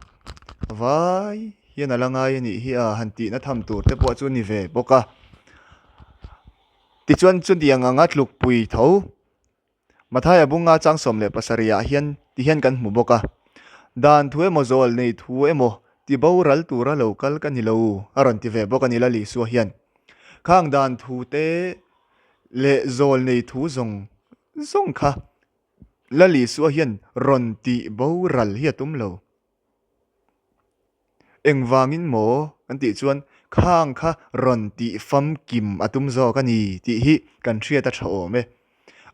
Speaker 1: vai hian a la ngai a nih hi a han tihna tham tur te pawh chu a ni ve bawk a. Tichuan chutiang anga tlukpui tho Mathaia bunga chang 17 ah hian ti hian kan hmu bawk a, Dan thu emaw zawl nei thu emaw ti boral tura lo kal ka ni lo a rawn ti ve bawk a ni Lal Isua hian. Khang dan thu te leh zawl nei thu zawng zawng kha Lal Isua hian rawn tih boral hi a tum lo. Engvangin maw kan tih chuan khang kha rawn tih famkim a tum zawk a ni tih hi kan hriat a tha awm e.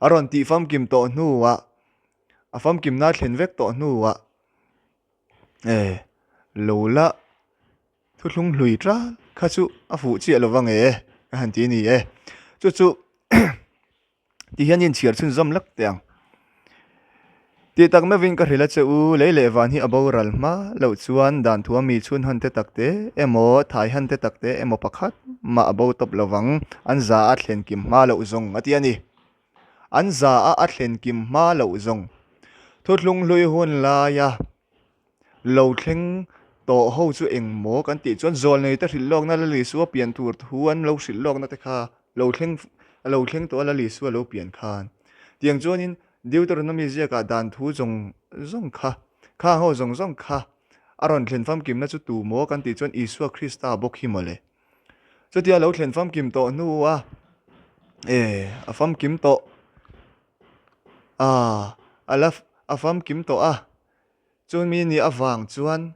Speaker 1: A rawn tih famkim tawh hnuah, a famkimna thlen vek tawh hnuah e lo la Thuthlung hlui tal kha chu a fuh chiah lo vang e ka han ti a ni e. Chu chu ti hian inchhiar chhunzawm lak teh ang. Tih tak meuhin ka hrilh a che u, lei leh van hi a boral hma loh chuan dan thua mi chhun han te tak te emaw, thai han te tak te emaw pakhat mah a bo tawp lovang, an za a thlen kim hma loh zawng a ti a ni. An za a a thlen kim hma loh zawng. Thuthlung hlui hun laia lo thleng tawh ho chu eng maw kan tih chuan zawlnei te hrilh lawkna Lal Isua pian tur thu an lo hrilh lawkna te kha lo thleng a lo thleng tawh a Lal Isua lo pian khan. Tiang chuanin Deuteronomy ziakah dan thu zawng zawng kha, khang ho zawng zawng kha a rawn thlen famkimna chu tu maw kan tih chuan Isua Krista bawk hi mawle. Chutia lo thlen famkim tawh hnu a, e, a famkim tawh a, a la a famkim tawh a, chumi ni avang chuan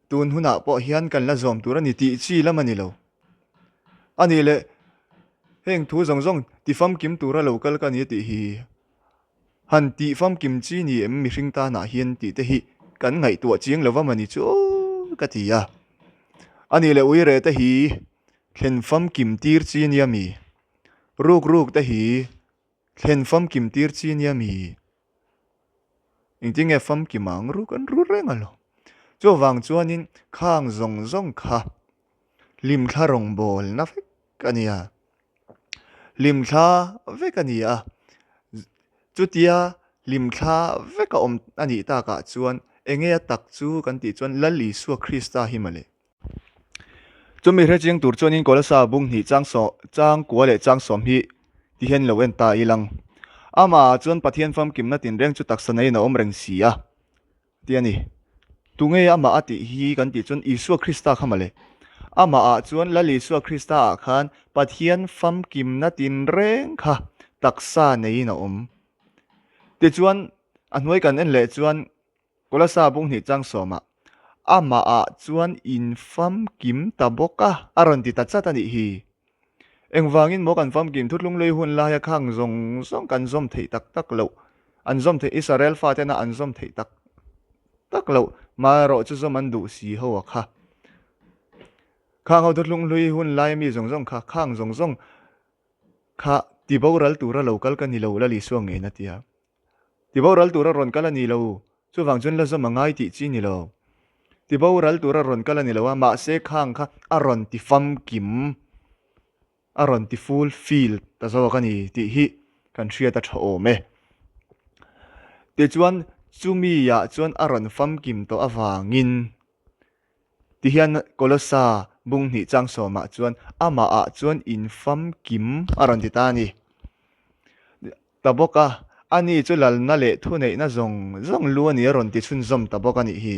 Speaker 1: tun hunah pawh hian kan la zawm tur a ni tih chi lam a ni lo. A nih leh heng thu zawng zawng ti famkim tura lo kal ka ni tih hi Han tih famkim chi ni em mihring tanah hian tih te hi kan ngaihtuah chiang lo va mani chu ka ti a. A nih leh uire te hi thlen famkim tir chi nia mi? Ruk ruk te hi thlen famkim tir chi nia mi? Engtin nge famkim ang ruk an ru reng alawm. Chuvang chuanin khang zawng zawng kha hlimthla rawngbawlna vek a ni a, hlimthla vek a ni a, chutia hlimthla vek a awm a nih takah chuan enge a tak chu kan tih chuan Lal Isua Krista hi mawle. Chumi hrechiang tur chuanin Kolasa bung hnih chang sawm chang kua leh chang sawm hi ti hian lo en ta ilang. Amah ah chuan Pathian famkimna tinreng chu taksa neiin a awm reng si a. Tih a ni. Tunge amah a tih hi kan tih chuan Isua Krista kha mawle. Amah ah chuan Lal Isua Krista ah khan Pathian famkimna tinreng kha taksa neiin a awm. Tichuan a hnuai kan en leh chuan Kolasa bung hnih chang sawmah amah ah chuan in famkim ta bawk a a rawn ti ta chat a nih hi. Engvangin maw kan famkim thuthlung lei hun laia khang zawng zawng kan zawm theih tak tak loh, an zawm theih Israel fatena an zawm theih tak tak loh, maherawh chu zawm an duh si ho a kha. Khang ho thuthlung hlui hun laia mi zawng zawng kha khang zawng zawng kha tiboral tura lo kal ka ni lo Lal Isua ngei na tia. Tiboral tura rawn kal a ni lo, chuvang chuan la zawm a ngai tih chi ni lo. Tiboral tura rawn kal a ni lo a, mahse khang kha a rawn ti famkim, a rawn ti full fill ta zawk a ni tih hi kan hriat a tha awm e. Tichuan chumi ah chuan a rawn famkim tawh avangin Tihian Kolosa bung hnih chang sawmah chuan amah ah chuan in famkim a rawn ti ta a ni. Ta bawk a, ani chu lalna leh thuneihna zawng zawng lu a ni a rawn ti chhunzawm ta bawk a nih hi.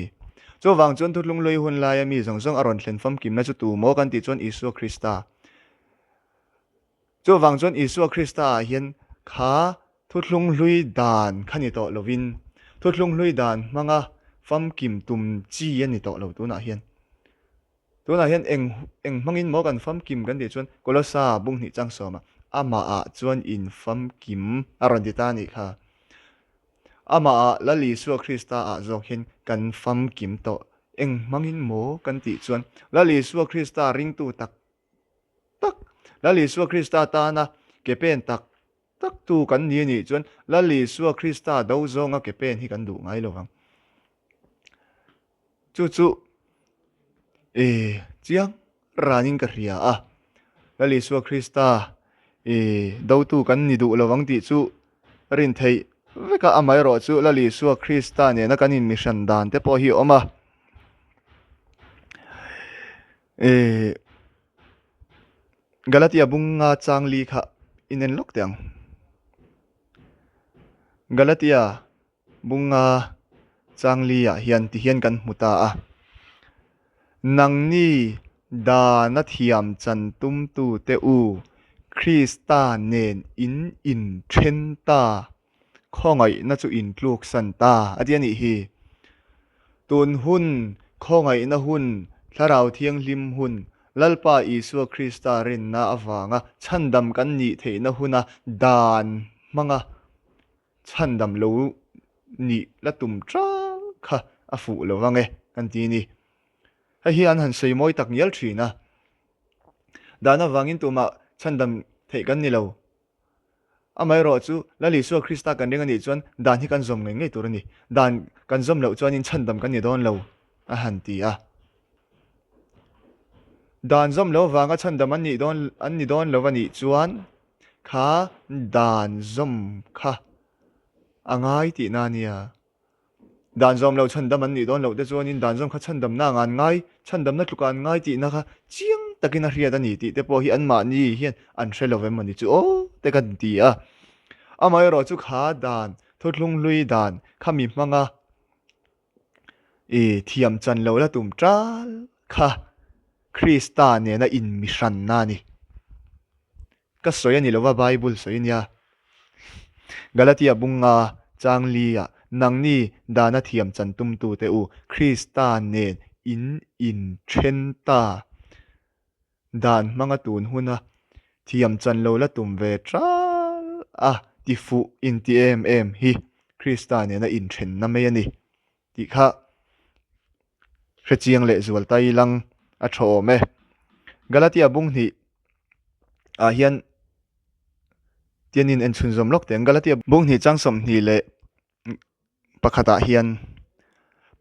Speaker 1: Chuvang chuan thuthlung lui hun laia mi zawng zawng a rawn thlen famkimna chu tu maw kan tih chuan Isua Krista. Chuvang chuan Isua Krista ah hian kha thuthlung hlui dan kha ni tawh lovin, thuthlung hlui dan hmanga famkim tum chi a ni tawh lo tunah hian. Tunah hian eng eng hmangin maw kan famkim kan tih chuan Kolosa bung hnih chang sawma amah ah chuan in famkim a rawn ti ta a nih kha. Amah ah Lal Isua Krista ah zawk hian kan famkim tawh. Eng hmangin maw kan tih chuan Lal Isua Krista ringtu tak tak Lal Isua Krista tana ke pen tak tak tu kan ni a nih chuan Lal Isua Krista do zawnga ke pen hi kan duh ngai lo vang. Chu chu e chiang ranin ka hria a. Lal Isua Krista e dotu kan ni duh lo vang tih chu rin theih vek a, amaherawh chu Lal Isua Krista nena kan inmihran dan te pawh hi a awm a. Ehh Galatia bunga chang li kha inen lawk teh ang. Galatia bunga chang li ah hian ti hian kan hmu ta a. Nangni dana thiam chan tum tu te u Krista nen in inthen ta. Khawngaihna chu intluksan ta a ti a nih hi. Tun hun, khawngaihna hun, Thlarau Thianghlim hun, Lalpa Isua Krista rinna avanga chhandam kan nih theihna huna dan hmanga chhandam lo nih la tum ṭal kha a fuh lo vang e kan ti ni. Hei hi an han sawi mawi tak ngial ṭhin a. Dan avangin tumah chhandam theih kan ni lo. Amaherawh chu, Lal Isua Krista kan ring a nih chuan dan hi kan zawm ngei ngei tur a ni. Dan kan zawm loh chuanin chhandam kan ni dawn lo, a han ti a. Dan zawm loh vanga chhandam an nih dawn an ni dawn lo a nih chuan kha dan zawm kha a ngai tihna a nia. Dan zawm loh chhandam an nih dawn loh te chuanin dan zawm kha chhandamna ang an ngai, chhandamna tluka an ngai tihna kha chiang takin a hriat a ni tih te pawh hi anmahni hian an hre lo em mawni chu aw te kan ti a. Amaherawh chu kha dan, thuthlung hlui dan kha mi hmanga i thiam chan lo la tum tal kha Krista nena inmihranna a ni. Ka sawi a ni lova Bible sawi a nia. Galatia bunga chang li ah nangni dana thiam chan tumtu te u Krista nen in inthen ta. Dan hmanga tun huna thiam chan lo la tum ve tal a ti fuh inti em em hi Krista nena inthenna mai a ni tih kha hrechiang leh zual ta ilang a tha awm e. Galatia bung hnih ah hian tianin en chhunzawm lawk teh ang. Galatia bung hnih chang 28 leh pakhatah hian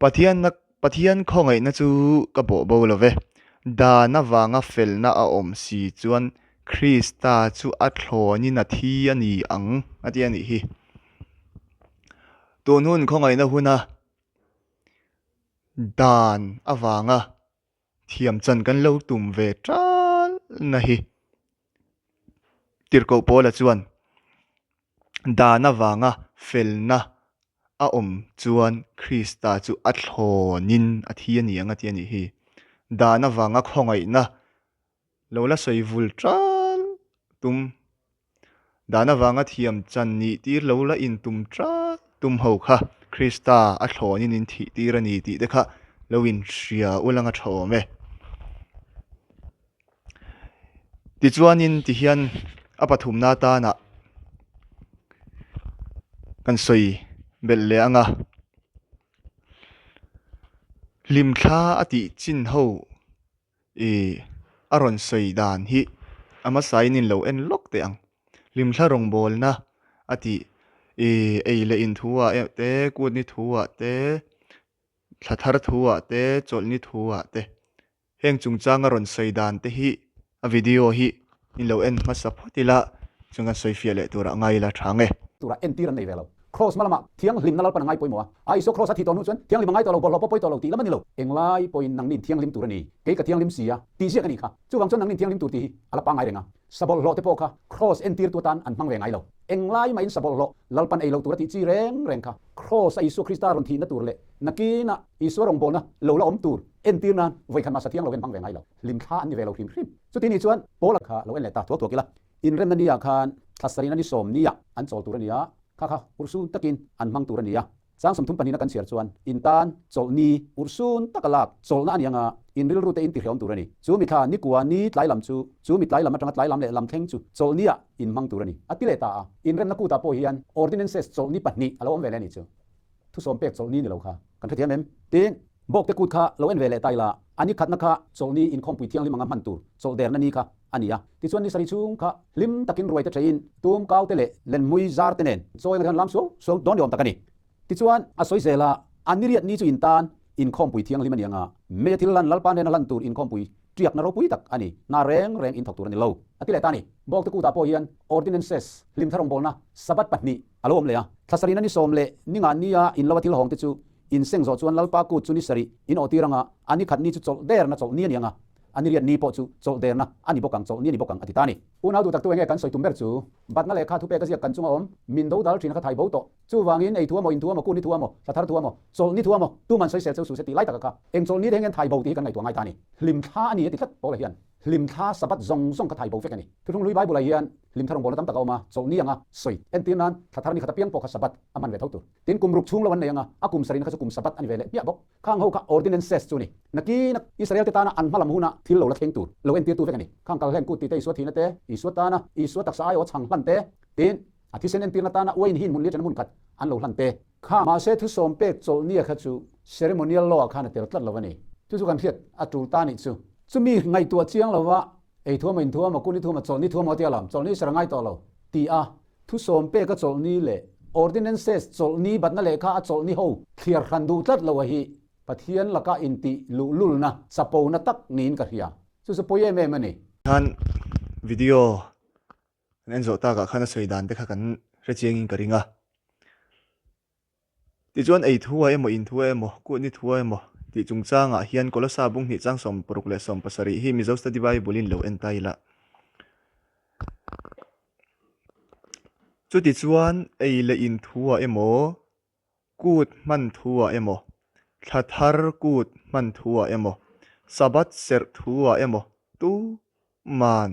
Speaker 1: Pathianna Pathian khawngaihna chu ka bawh bo lo ve. Dan avanga felna a awm si chuan Krista chu a thlawnin a thi a ni ang a ti a nih hi. Tun hun khawngaihna huna dan avanga thiam chan kan lo tum ve talna hi Tirhkoh Paula chuan dan avanga felna a awm chuan Krista chu a thlawnin a thi a ni ang a ti a nih hi. Dan avanga khawngaihna Lo la sawi vul tal tum. Dan avanga thiam chan nih tir lo la intum tal tum ho kha Krista a thlawnin in thih tir a ni tih te kha lo inhria ul anga tha awm e. Tichuanin tihian a pathumna atana kan sawi belh leh anga hlimthla a tih chin ho I a rawn sawi dan hi a hmasain in lo en lawk teh ang. Hlimthla rawngbawlna a tih i ei leh in thu ah te, kut ni thu ah te, thla thar thu ah te, chawlh ni thu ah te heng chungchang a rawn sawi dan te hi a video hi in lo en hmasa phawt ila chuan kan sawi fiah leh turah ngai ila tha nge.
Speaker 2: Turah entir an nei ve lo. Kraws hma lamah thianghlimna Lalpan a ngai pawimawh a, a Isua kraws a thih tawh hnu chuan thianghlim a ngai tawh lo, bawlhhlawh pawh pawi tawh lo tih lam a ni lo. Englai pawhin nangnin thianghlim tur a ni, kei ka thianghlim si a, tih ziak a nih kha. Chuvang chuan nangnin thianghlim tur tih hi a la pangngai reng a. Sa bawlhhlawh te pawh kha kraws entirtu atan an hmang ve ngai lo. Englai mahin sa bawlhhlawh Lalpan ei lo tur a tih chi reng reng kha kraws a Isua Krista rawn thihna tur leh nakinah Isua rawngbawlna lo la awm tur entir nan vawikhat mah sa thiang lo hian hmang ve ngai lo. Hlimthla an ni ve lo hrim hrim. Chuti nih chuan Paula kha lo en leh ta thuak thuak ila, Inremna ni ah khan thla sarihna ni sawm ni ah an chawl tur a ni a, kha kha urhsun takin an hmang tur a ni a. Chang 32 na kan chhiar chuan in tan chawlh ni urhsun taka lak chawlhna a ni anga in rilru te in tihrehawm tur a ni. Chu mi thla ni kua ni tlai lam chu chu mi tlai lam atanga tlai lam leh lam thleng chu chawlh ni ah in hmang tur a ni a ti leh ta a. Inremna kutah pawh hian ordinances chawlh ni pahnih a lo awm ve leh a ni chu. Thusawm pek chawlh ni ni lo kha kan hrethiam em? Tin, Bawkte kut kha lo en ve leh ta ila, a ni khatna kha chawlhni inkhawmpui thianghlim anga hman tur chawlh derna ni kha a ni a. Tichuan ni sarih chhung kha hlim takin ruai te theiin tum kau te leh lenhmui zar te nen chawi anga hian lam suau suau dawn ni awm tak a ni. Tichuan a sawi zel a, a ni riat ni chu in tan inkhawmpui thianghlim a ni anga, mei a thil hlan Lalpa hnena hlan tur inkhawmpui tiakna ropui tak a ni, hna reng reng in thawk tur a ni lo, a ti leh ta a ni. Bawkte kutah pawh hian ordinances, hlimthar rawngbawlna, Sabbath pahnih a lo awm leh a, thla sarihna ni sawm leh ni nga nia in lo a thil hawng te chu In seng zawh chuan Lalpa kut chu ni sarih in awh tir anga, a ni khat ni chu chawlh derna chawlh ni a ni anga, a ni riat ni pawh chu chawlh derna a ni bawk ang, chawlh ni a ni bawk ang a ti ta a ni. Unau duh taktu enge kan sawi tum ber chu, Batna lehkha thupek a ziak kan chunga awm, min do dal thin a kha thai bo tawh. Chuvangin ei thu amaw, in thu amaw, kun ni thu amaw, thla thar thu amaw, chawlh ni thu amaw, tuman sawisel cheu suh se tih lai taka kha eng chawlh ni te hian thai bo tih hi kan ngaihtuah ngai ta a ni. Hlimthla a ni a ti tlat Paula hian. Hlimthla Sabbath zawng zawng kha thai bo vek a ni. Thuthlung hlui Bible-ah hian hlimthla rawngbawlna tam tak a awm a, chawlh ni anga sawi entir nan thla thar ni khat apiang pawh kha Sabbath a hman ve tho tur. Tin, kum ruk chhung lo an nei anga, a kum sarihna kha chu kum Sabbath a ni ve leh hmiah bawk. Khang ho kha ordinances chu a ni. Nakina Israel te tana an hma lam huna thil lo la thleng tur lo entirtu vek a ni. Khang kal hlen kut tih te, Isua thihna te, Isua tana Isua taksa aiawh chhang hlan te, tin, a thisen entirna tana uain hin hmun liatana hmun khat an lo hlan te kha. Mahse, thusawm pek chawlhnia kha chu ceremonial law ah khan a tel tlat lo a ni. Chu chu kan hriat a tul ta nih chu. Chumi ngaihtuah chiang lova ei thuam a in thuam a, kun i thuam a, chawlhni thuam a tia lam, chawlhni sar a ngai tawh lo ti a.
Speaker 3: Thusawm pek a chawlhni leh Ordinances chawlhni batna lehkha a chawlhni ho thliar hran duh tlat lo a hi Pathian laka intih luhlulna chapona tak niin ka hria. Chu chu pawi em em a ni.
Speaker 1: Khan video kan en zawh takah khan a sawi dan te kha kan hre chiangin ka ring a. Tichuan ei thu ah emaw in thu ah emaw kut ni thu ah emaw tih chungchangah hian Kolosa bung hnih chang 60 leh 70 hi Mizo Study Bible in lo en ta ila. Chutichuan ei leh in thu ah emaw kut hman thu ah emaw thla thar kut hman thu ah emaw Sabbath serh thu ah emaw tu Man,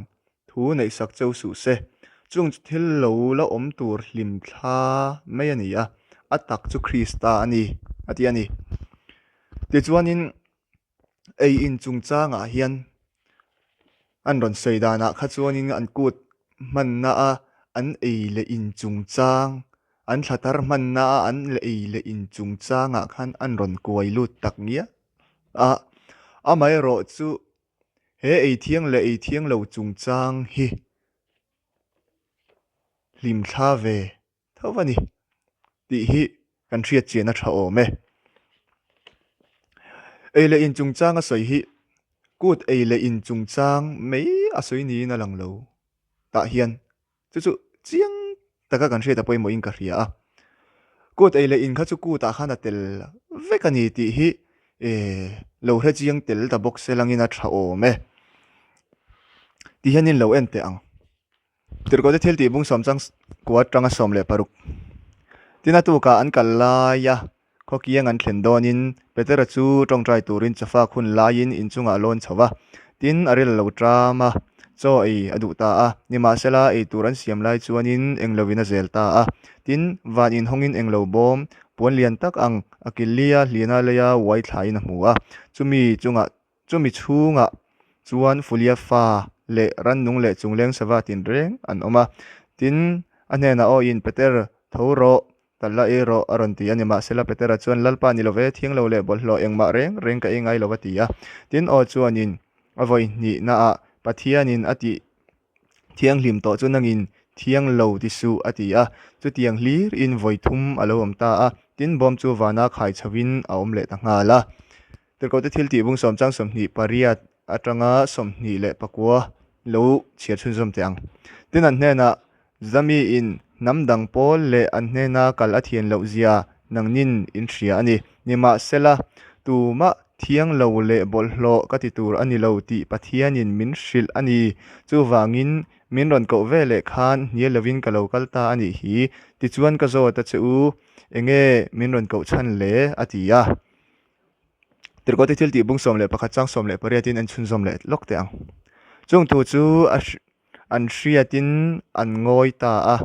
Speaker 1: thu neihsak cheu suh se. Chung chu thil lo la awm tur hlim thla mai a ni a, a tak chu Krista a ni, a ti a ni. Tichuanin ei in chungchangah hian an rawn sawi danah kha chuanin an kut hmanna a an ei leh in chungchang, an thla tar hmanna a an ei leh in chungchangah khan an rawn kuai lut tak ngial a, amaherawhchu He ei thiang leh ei thiang lo chungchang hi hlimthla ve tho a ni tih hi kan hriat chian a tha awm e. Ei leh in chungchang a sawi hi kut ei leh in chungchang mai a sawi niin a lang lo tah hian Chu chu chiang taka kan hriat a pawimawhin ka hria a. Kut ei leh in kha chu kutah khan a tel vek a ni tih hi lo hre chiang tel ta bawk se langin a tha awm e. Ti hian in lo en teh ang. Tirhkohte thil tih bung sawm chang kua atanga 16. Tin a tukah an kal lai a. Khawkiang an thlen dawnin Petera chu tawngtai turin chawfak hun laiin inchungah a lawn chho va. Tin, a ril a lo ṭam a, chaw ei a duh ta a. Nimahsela, ei tur an siam lai chuanin englovin a zel ta a. Tin, van inhawngin englo bawm, puan lian tak ang a killia hlina leia uai thlaiin a hmu a. Chumi chungah chumi chhungah chuan Fulia fa leh rannung leh chungleng sava tinreng an awm a. Tin, a hnenah awiin, Peter, tho rawh, Tal la ei rawh, a rawn ti a ni. Mahsela Petera chuan, Lalpa ni lo ve, thiang lo leh bawlhhlawh engmah reng reng ka ei ngai lo, a ti a. Tin, aw chuanin a vawi hnihnaah, Pathianin a tih thianghlim tawh chu nangin thiang lo ti suh, a ti a. Chutiang hlirin vawi thum a lo awm ta a. Tin, bawm chu vana khai chhoin a awm leh ta nghal a. Tirhkohte thil tih bung sawm chang 28 atanga 29 lo chhiar chhunzawm teh ang. Tin an hnenah, Zamiin hnam dang pawl leh an hnena kal a thian loh zia nangnin in hria a ni. Nimahsela, tumah thiang lo leh bawlhhlawh ka ti tur a ni lo tih Pathianin min hrilh a ni. Chuvangin, min rawn koh ve leh khan hnial lovin ka lo kal ta a nih hi. Tichuan ka zawt a che u, enge min rawn koh chhan le? a ti a. Tirhkohte thil tih bung 11 chang 18 in an chhunzawm leh lawk teh ang. Chung thu chu a an hriatin an ngawi ta a,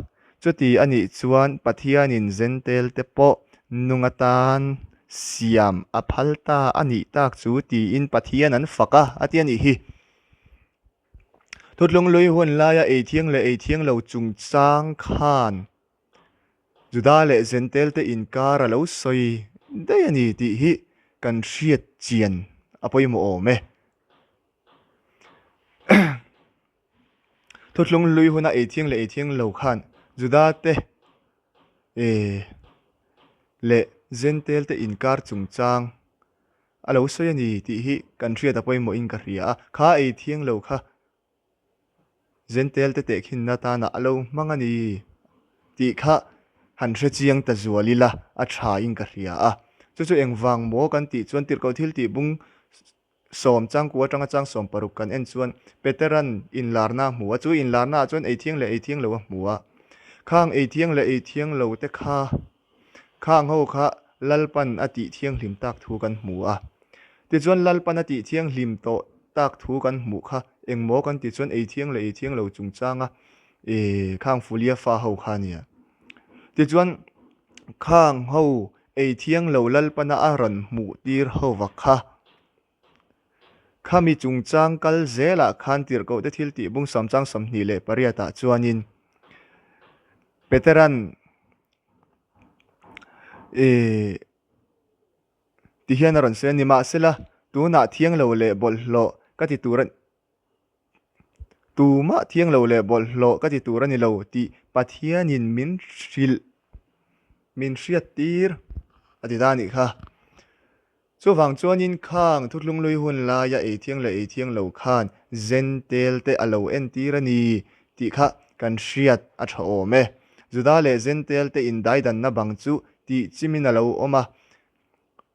Speaker 1: chuti a nih chuan Pathianin Zentel te pawh nung atan siam a phal ta a nih tak chu tiin Pathian an fak a, a ti a nih hi. Thutlung lui hun laia ei thiang leh ei thiang lo chungchang khan Juda leh Zentel te inkar a lo sawi daih a ni tih hi kan hriat chian a pawimawh awm e. Thuthlung hlui huna ei thiang leh ei thiang lo khan Juda te leh Zentel te inkar chungchang a lo sawi a ni tih hi kan hriat a pawimawhin ka hria a, kha ei thiang lo kha Zentel te tehkhinna tana a lo hmang a ni tih kha han hre chiang ta zual ila a tha in ka hria a. Chu chu engvang maw kan tih chuan tirhkoh thil tih bung sawm changku atanga chang 60 kan en chuan Peteran inlarna a hmu a, chu inlarna ah chuan ei thiang leh ei thiang lo a hmu a. Khang ei thiang leh ei thiang lo te kha Khang ho kha Lalpan a tih thianghlim tak thu kan hmu a. Tichuan Lalpan a tih thianghlim tawh tak thu kan hmuh kha engmaw kan tih chuan ei thiang leh ei thiang lo chungchanga e khang Fulia fa ho kha a nia. Tichuan khang ho ei thiang lo Lalpana a rawn hmuh tir ho va kha. Khami chungchang kal zelah khan tirhkohte thil tih bung sawmchang 28 ah chuanin Peteran Ih ti hian a rawn sawi a, nimahsela tunah thiang lo leh bawlhhlawh ka ti tur a. Tumah thiang lo leh bawlhhlawh ka ti tur a ni lo tih Pathianin min hrilh, min hriattir a ti ta a nih kha. Chuvang chuanin khang thuthlunglui hun laia ei thiang leh ei thiang lo khan Zentel te a lo entir a ni tih kha kan hriat a tha awm e. Juda leh Zentel te indaidanna bang chu tih chimin a lo awm a,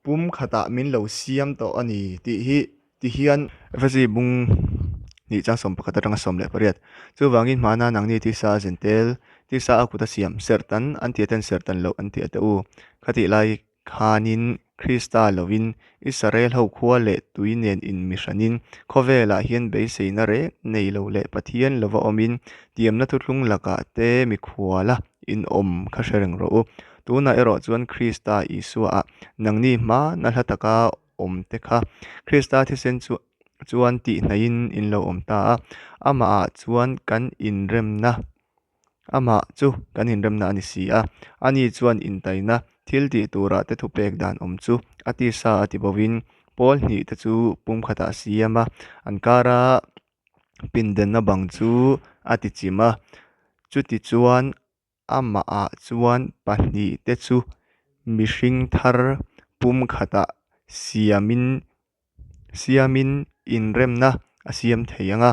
Speaker 1: pum khatah min lo siam tawh a ni tih hi ti hian. Efesi bung hnih chang 11 atanga 18. Chuvangin hmana nangni tisa a Zentel, tisa a kut a siam, serhtan an tih aten serhtan loh an tih a teh u. Khatih lai Khanin Krista lovin Israel ho khua leh tui nen inmihranin khawvelah hian beiseina reng nei lo leh Pathian lova awmin tiamna thuthlung lakah te mikhuala inawm kha hre reng rawh u. Tunah erawh chuan Krista Isuaah nangni hmana hla taka awm te kha Krista thisen chu chuan tihhnaihin in lo awm ta a, amahah chuan kan inremna Amah chu kan inremna a ni si a, ani chuan intaina thil tih turah te thupek dan awm chu a tisa a ti bovin pawl hnih te chu pumkhatah a siam a, an kara pindenna bang chu a ti chim a, chuti chuan amahah chuan pahnih te chu mihring thar pumkhatah siamin Siamin inremna a siam thei ang a,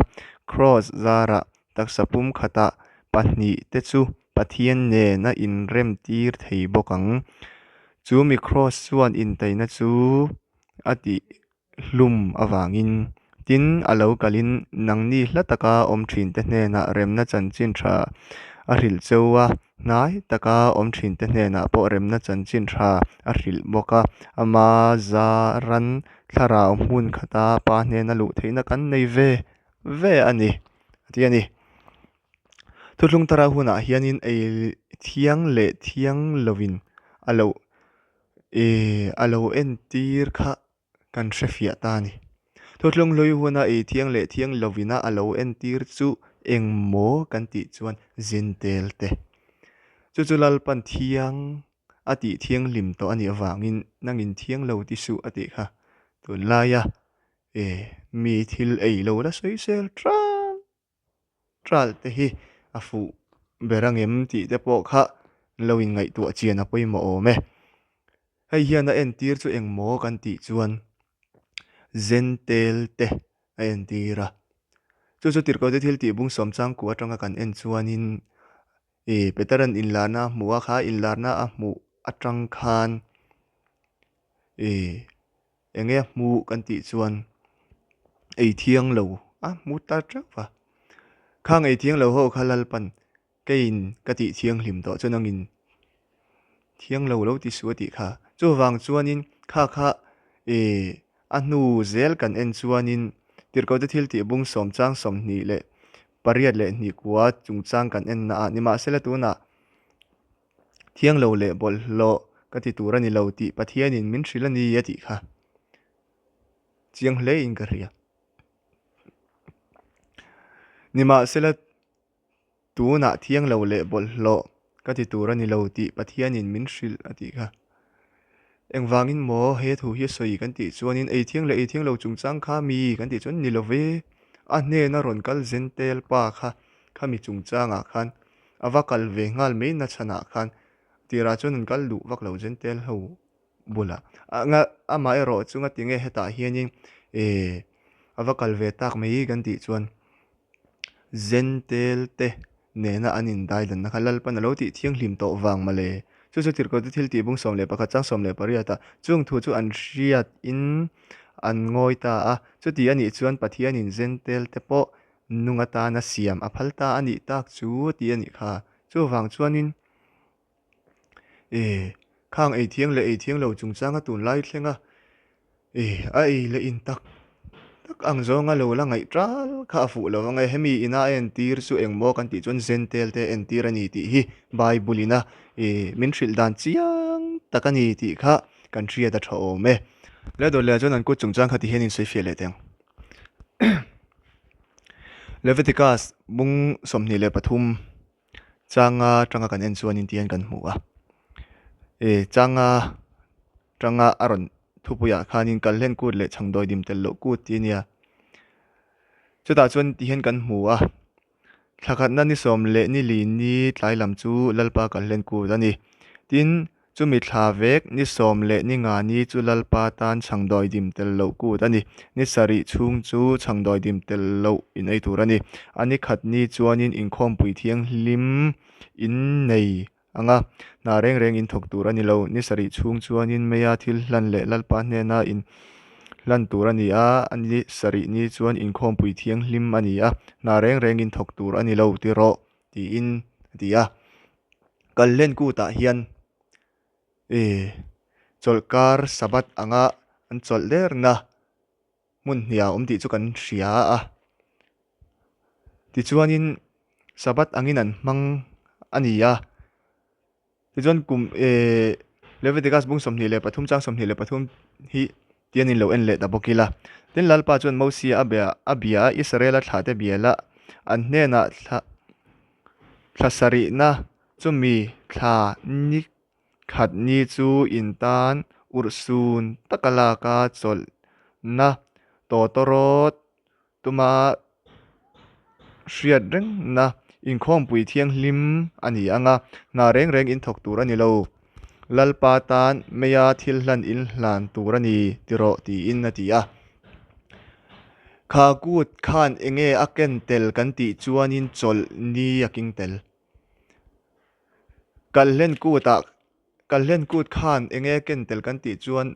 Speaker 1: Kraws zarah taksa pum khatah pahnihte chu Pathian nen a inrem tir thei bawk ang. Chu mi Kraws chuan intaina chu a tih hlum avangin, tin, a lo kalin nangni hla taka awm thinte hnenah remna chanchin tha a hrilh cheu a, hnai taka awm thinte hnenah pawh remna chanchin tha a hrilh bawk a, ama zaran thlarau hmun khata pa hnena luh theihna kan nei ve ve a ni, a ti a ni. Thuthlung tara hunah hianin ei thiang leh thiang lovin a lo eh a lo entir kha kan hre fiah ta a ni. Thuthlung hlui huna ei thiang leh thiang lovina a lo entir chu eng maw kan tih chuan zintel te. Chu chu Lalpan thiang a tih thianghlim tawh a nih avangin nangin thiang lo ti suh a tih kha tunlaia e mi thil ei lo la sawisel tral tral te hi a fuh ber angem tih te pawh kha lo inngaihtuah chian a pawimawh awm e. Hei hian a entir chu eng maw kan tih chuan Zentel te a entir a. Chu chu Tirhkohte thil tih bung sawm changku atanga kan en chuanin ih Petera'n inlarna a hmuh a, kha inlarna a hmuh atang khan ih Eng nge a hmuh kan tih chuan ei thiang lo a hmu ta teuh va. Khang ei thiang lo ho kha Lalpan keiin ka tih thianghlim tawh chuan angin thiang lo lo ti suh a tih kha. Chuvang chuanin kha kha ih a hnu zel kan en chuanin Tirhkohte thil tih bung sawm chang 28 leh hnih kua chungchang kan en naah nimahsela tunah Thiang lo leh bawlhhlawh ka ti tur a ni lo tih Pathianin min hrilh a ni a tih kha chiang hle in ka hria. Nimahsela tunah thiang lo leh bawlhhlawh ka ti tur a ni lo tih Pathianin min hrilh a tih kha. Engvangin maw he thu hi a sawi kan tih chuanin ei thiang leh ei thiang lo chungchang kha mi kan tih chuan ni lo ve. A hnena rawn kal Zentel pa kha khami chungchangah khan A va kal ve nghal mai na chhanah khan tirah chuan an kal duh vak lo Zentel ho bulah. Amah erawh chu nga tinge hetah hianin eh a va kal ve tak mai kan tih chuan Zentel te nena an indaidanna kha Lalpan a lo tih thianghlim tawh vang mawle. Chu chu Tirhkohte thil tih bung 11 chang 18 ah chung thu chu an hriatin an ngawi ta a. Chuti anih chuan Pathianin Zentel te pawh Nung atana siam a phal ta a nih tak chu tih a nih kha. Chuvang chuanin eh khang ei thiang leh ei thiang lo chungchanga tunlai thlenga eh a ei leh in tak tak ang zawnga lo la ngaih tal kha a fuh lo ang e. Hemi ina a entir chu engmaw kan tih chuan Zentel te a entir a ni tih hi Bible ina eh min hrilh dan chiang tak a ni tih kha kan hriat a tha awm e. Leh dawt leh ah chuan an kut chungchang kha ti hian insawifiah leh teh ang. Leviticus bung 23 changa tanga kan en chuan in tihian kan hmu a e changa tanga a rawn thupuiah khanin kalhlen kut leh chhangdawi dim tel loh kut tih a nia. Chutah chuan tihian kan hmu a, thla khatna ni sawm leh ni li ni tlai lam chu Lalpa kal hlen kut a ni. Tin, chumi thla vek ni sawm leh ni nga ni chu Lalpa tan chhangdawi dim tel loh kut a ni. Ni sarih chhung chu chhangdawi dim tel loh in ei tur a ni. A ni khat ni chuanin inkhawmpui thianghlim in nei ang a, hna reng reng in thawk tur a ni lo. Ni sarih chhung chuanin meia thil hlan leh Lalpa hnena in hlan tur a ni a, a ni sarih ni chuan inkhawmpui thianghlim a ni a, hna reng reng in thawk tur a ni lo ti rawh, tiin a ti a. Kalhlen kutah hian e chawlhkar Sabbath anga an chawlh derna hmun hnih a awm tih chu kan hria a. Tichuanin Sabbath angin an hmang a ni a. Tichuan kum eh Leviticus bung 23 chang 23 hi tian in lo en leh ta bawk ila. Tin Lalpa chuan Mosia a bia a bia a Israela thlahte biala an hnenah thla thla sarihna chumi thla ni Khat ni chu in tan urhsun taka laka chawlhna tawtawrawt tuma hriat rengna inkhawmpui thianghlim a ni ang a, hna reng reng in thawk tur a ni lo. Lalpa tan meia thil hlan in hlan tur a ni ti rawh tiin a ti a. Kha kut khan enge a ken tel kan tih chuanin chawlh ni a king tel. Kalhlen kutah Kalhlen kut khan eng nge ken tel kan tih chuan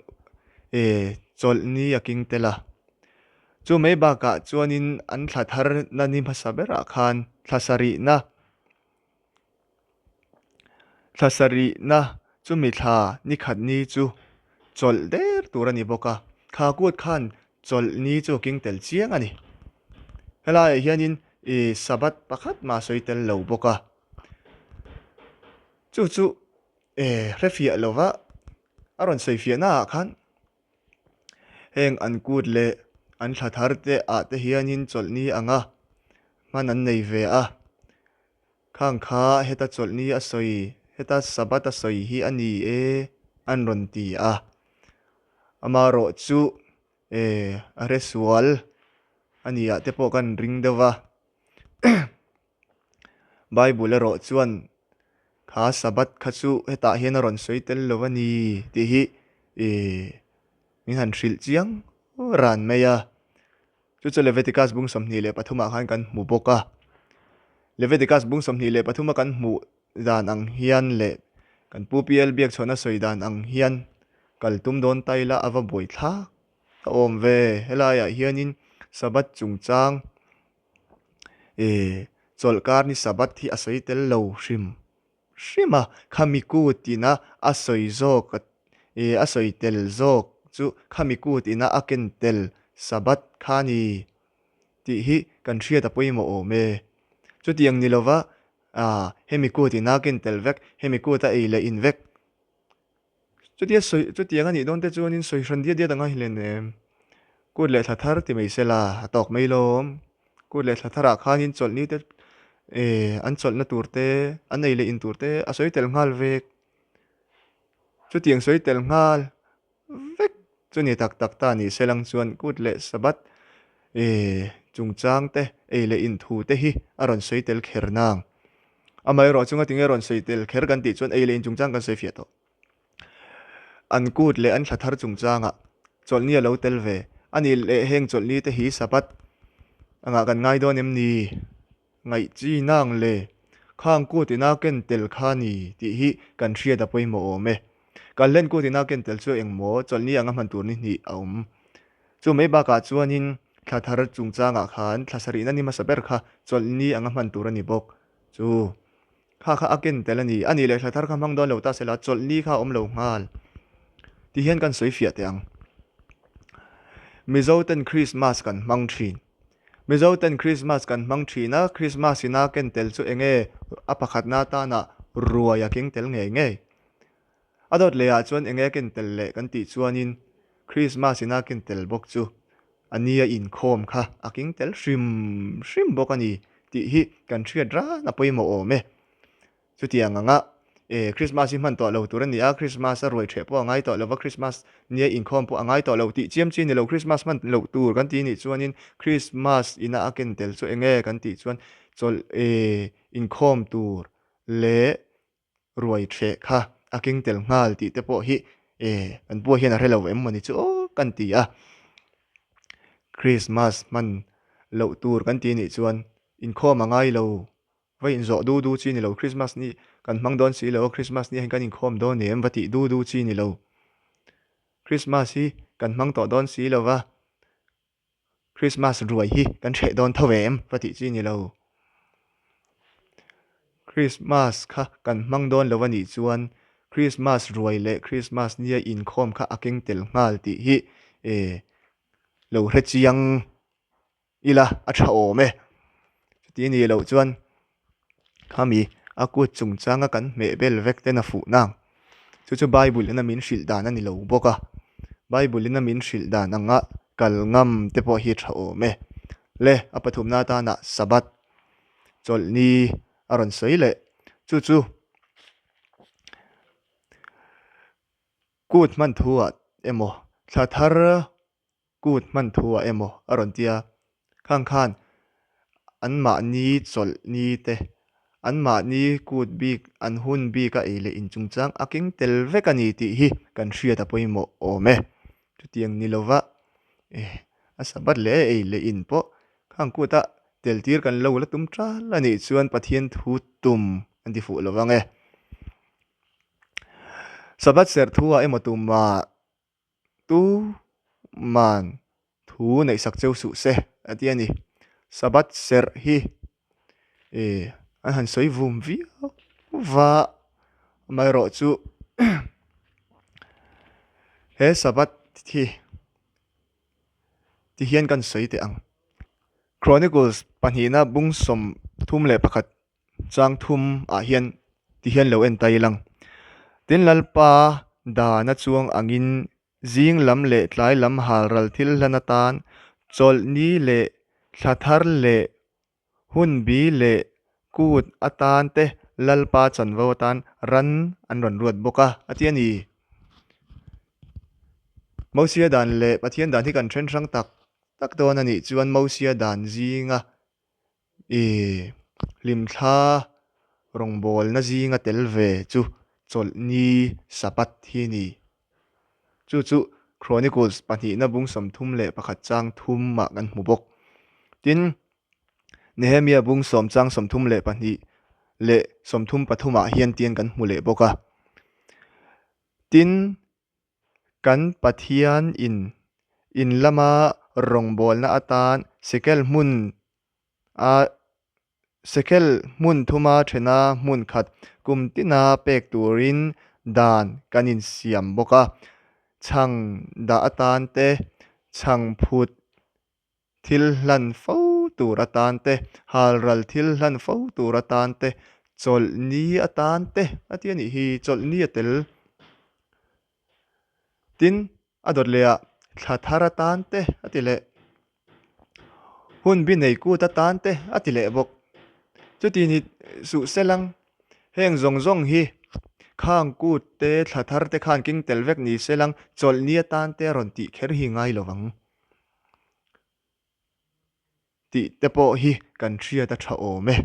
Speaker 1: eh chawlhni a king tel a. Chu mai bakah chuanin an thla thar na ni hmasa berah khan thla sarihna thla sarihna chumi thla ni khat ni chu chawlh der tur a ni bawk a. Kha kut khan Chawlhni chu a king tel chiang a ni. Helaiah hianin ih Sabbath pakhat mah a sawi tel lo bawk a. Chu chu eh hrefiah lova a rawn sawi fiahnaah khan heng an kut leh an thla thar te ah te hianin chawlhni anga hman an nei ve a. Khang kha heta chawlhni a sawi, heta Sabbath a sawi hi a ni e an rawn ti a. Amaherawh chu e a hre sual a ni ah te pawh kan ring deuh va. Bible erawh chuan kha Sabbath kha chu hetah hian a rawn sawi tel lo a ni tih hi e min han hrilh chiang ran mai a. Chu chu Leviticus bung 23 ah khan kan hmu bawk a. Leviticus bung 23 a kan hmuh dan ang hian leh kan Pu PL Biakchhawna sawi dan ang hian kal tum dawn ta ila a va buai thlak a awm ve. Helaiah hianin Sabbath chungchang eh chawlhkar ni Sabbath hi a sawi tel lo hrim hrim a, khami kut ina a sawi zawk ih a sawi tel zawk chu khami kut ina a ken tel Sabbath kha a ni tih hi kan hriat a pawimawh awm e. Chutiang ni lova ah hemi kut ina a ken tel vek, hemi kut a ei leh in vek. Chutia sawi chutiang a nih dawn te chuanin sawi hran diat diat a ngai hlen em? Kut leh thla thar ti mai sela a tawk mai lawm. Kut leh thla tharah khanin chawlhni te eh an chawlhna tur te an ei leh in tur te a sawi tel nghal vek. Chutiang sawi tel nghal vek chu ni tak tak ta ni selang chuan kut leh Sabbath eh chungchang te ei leh in thu te hi a rawn sawi tel kher nang. Amaherawh chunga tinge rawn sawi tel kher kan tih chuan ei leh in chungchang kan sawi fiah tawh. An kut leh an thla thar chungchangah chawlhni a lo tel ve. A nih leh heng chawlhni te hi Sabbath angah kan ngai dawn em ni? Ngaih chi nang le khang kut ina ken tel kha ni tih hi kan hriat a pawimawh awm e. Kalhlen kut ina ken tel chu engmaw chawlhni anga hman tur ni hnih a awm. Chu mai bakah chuanin thla thar chungchangah khan thla sarihna ni hmasa ber kha chawlhni anga hman tur a ni bawk. Chu Kha kha a ken tel a ni. A nih leh thla thar kha hmang dawn lo ta sela chawlhni kha a awm lo nghal ti hian kan sawi fiah teh ang. Mizo ten Krismas kan hmang thin. Mizo ten Krismas kan hmang thin a, Krismas ina ken tel chu eng nge a pakhatna atana ruai a keng tel ngei ngei. A dawt leh ah chuan eng nge ken tel leh kan tih chuanin Krismas ina ken tel bawk chu a nia inkhawm kha a king tel hrim hrim bawk a ni tih hi kan hriat ran a pawimawh awm e. Chutiang anga E, Krismas hi hman tawh lo tur a ni a, Krismas a ruai ṭheh pawh a ngai tawh lo va, Krismas nia inkhawm pawh a ngai tawh lo tih chiam chi a ni lo. Krismas hman loh tur kan ti nih chuanin Krismas ina a ken tel chu eng nge kan tih chuan chawlh e, inkhawm tur leh ruai ṭheh kha a keng tel nghal tih te pawh hi e, kan pua hian a hre lo em mawni chu aw kan ti a. Krismas hman loh tur kan ti nih chuan inkhawm a ngai lo. Va inzawh du du chi ni lo, Christmas ni kan hmang dawn si lo a, Christmas ni ah hian kan inkhawm dawn em va tih du du chi ni lo. Christmas hi kan hmang tawh dawn si lo va, Christmas ruai hi kan hreh dawn tho em va tih chi ni lo. Christmas kha kan hmang dawn lo a nih chuan Christmas ruai leh Christmas nia inkhawm kha a keng tel nghal tih hi lo hre chiang. Ila a tha awm e. Chuti ni loh chuan khami a kut chungchanga kan hmeh bel vek ten a fuh nang. Chu chu Bible in a min hrilh dan a ni lo bawk a. Bible in a min hrilh dan anga kal ngam te pawh hi tha awm e. Le a pathumna atana Sabbath chawlhni a rawn sawi leh. Chu chu kut hman thu ah emaw thla thar Kut hman thu ah emaw a rawn ti a, khang khan anmahni chawlh ni te, anmahni kut bik an hun bik a ei leh in chungchang a keng tel vek a ni tih hi kan hriat a pawimawh awm e. Chutiang ni lova eh a Sabbath leh a ei leh in pawh khang kut a tel tir kan lo la tum tal a nih chuan Pathian thu tum an ti fuh lovang e. Sabbath serh thu ah emaw tumah Tu man thu neihsak cheu suh se a ti a ni. Sabbath serh hi e an han sawi vum viau va, amaherawh chu he Sabbath hi ti hian kan sawi teh ang. Chronicles pahnihna bung 31. Chang thum ah hian ti hian lo en ta ilang. Tin Lalpa dan a chuang angin zing lam leh tlai lam halral thil hlan atan chawlhni leh thla thar leh hunbi leh kut atan te Lalpa chanvo atan ran an rawn ruat bawk a, a ti a ni. Mosia dan leh Pathian dan hi kan then hrang tak tak dawn a nih chuan Mosia dan zinga I hlimthla rawngbawlna zinga tel ve chu chawlhni Sabbath hi ni. Chu chu Chronicles pahnihna bung 31 chang thum ah kan hmu bawk. Tin, Nehemia bung sawm chang 32 leh 33 ah hian tian kan hmu leh bawk a. Tin, kan Pathian in in lama rawngbawlna atan Shekel hmun a Shekel hmun thuma thena hmun khat kum tina pek turin dan kan insiam bawk a, chhang dah atan te, chhang phut thil hlan fo tur atan te, halral thil hlan fo tur atan te, chawlhni atan te a ti a nih hi, chawlhni a tel. Tin, a dawt leh ah thla thar atan te a ti leh, hun bi nei kut atan te a ti leh bawk. Chuti ni suh selang, heng zawng zawng hi khang kut te thla thar te khan keng tel vek ni selang chawlhni atan te a rawn tih kher hi ngai lo vang. Tih te pawh hi kan hriat a tha awm e.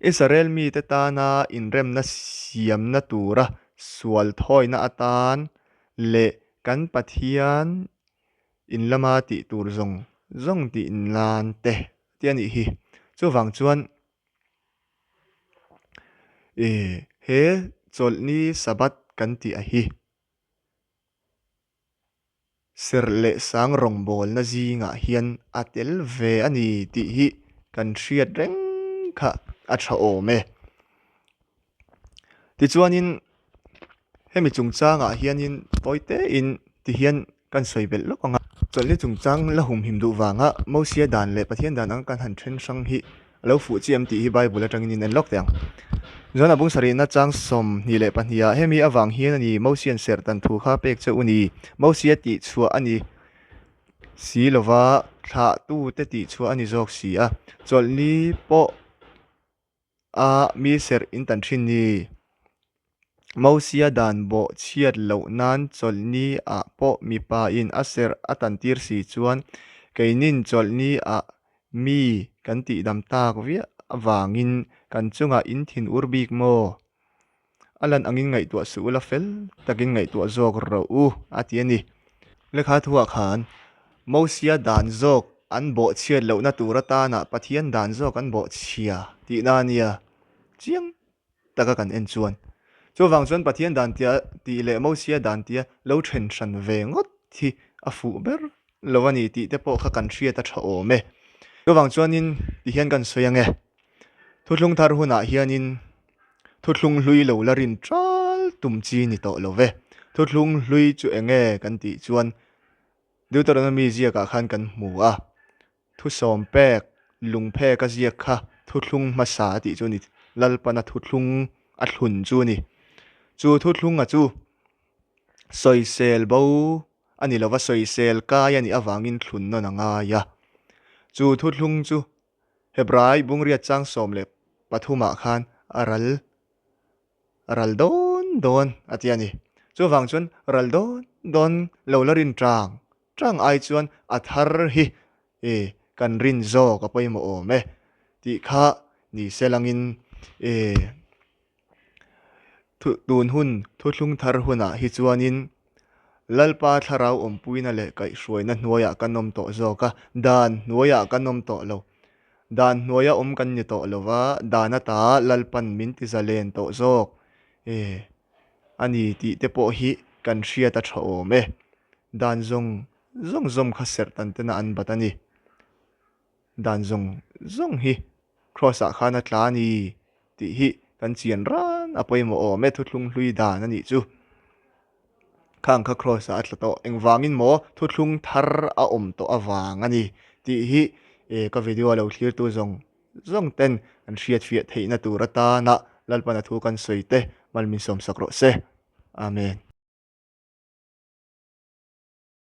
Speaker 1: Israel mite tana inremna siamna tura sual thawina atan leh kan Pathian in lama tih tur zawng zawng tih nan te ti a nih hi. Chuvang chuan he chawlhni Sabbath kan tih a hi. Serh leh sang rawngbawlna zingah hian a tel ve a ni tih hi kan hriat reng kha a tha awm e. Tichuanin hemi chungchangah hianin tawi tein tihian kan sawi belh lawk ang a. Chawlhni chungchang la humhim duh vanga Mosia dan leh Pathian dan anga kan han then hrang hi A lo fuh chiam tih hi Bible atangin in en lawk teh ang. John a bung sarihna chang 22 ah hemi avang hian a ni Mosian serh dan thu kha pek che u ni. Mosia tih chhuah a ni si lova thlahtute tih chhuah a ni zawk si a. Chawlhni pawh. a mi serh in tan thin ni? Mosia dan bawh chhiat loh nan chawlhni ah pawh mipa in a serh a tan tir si chuan keinin chawlhni ah mi kan tihdam tak viah avangin kan chungah in thin ur bik maw? A lan angin ngaihtuah suh ula fel takin ngaihtuah zawk rawh u a ti a ni. Lekha thuah khan Mosia dan zawk an bawhchhiat lohna tur atana Pathian dan zawk an bawhchhia tihna a nia chiang taka kan en chuan. Chuvang chuan Pathian dan tia tih leh Mosia dan tia lo then hran ve ngawt hi a fuh ber lo a ni tih te pawh kha kan hriat a tha awm e. Chuvang chuanin tihian kan sawi ang e. Thuthlung thar hunah hianin thuthlung hlui lo la rin ṭal tum chi ni tawh lo ve. Thuthlung hlui chu eng nge kan tih chuan Deuteronomy ziakah khan kan hmu a, thusawm pek lungphek a ziak kha thuthlung hmasa a tih chu a ni, Lalpana thuthlung a thlun chu a ni. Chu thuthlunga chu sawisel bo a ni lova, sawisel kai a nih avangin thlun nawn a ngai a. Chu thuthlung chu Hebrai bungriat chang 13 ah khan a ral ral dawn dawn a ti a ni. Chuvang chuan ral dawn dawn lo la rin tang tang ai chuan a thar hi e kan rin zawk a pawimawh awm e tih kha ni se langin e Tun hun thuthlung thar hunah hi chuanin Lalpa thlarau awmpuina leh kaihhruaina hnuaiah kan awm tawh zawk a, dan hnuaiah kan awm tawh lo. Dan hnuaia awm kan ni tawh lo va, dan ata Lalpan min ti zalen tawh zawk e a ni tih te pawh hi kan hriat a tha awm e. Dan zawng zawng zawm kha serh tan tena an bat a ni. Dan zawng zawng hi Kraws ah khan a tla a ni tih hi kan chian ran a pawimawh awm e, thuthlung hlui dan a nih chu. Khang kha Kraws ah a tla tawh engvangin maw thuthlung thar a awm tawh avang a ni tih hi e ka video a lo thlirtu zawng zawng ten an hriatfiah theihna tur atana Lalpana thu kan sawi te mal min sawmsak rawh se. Amen.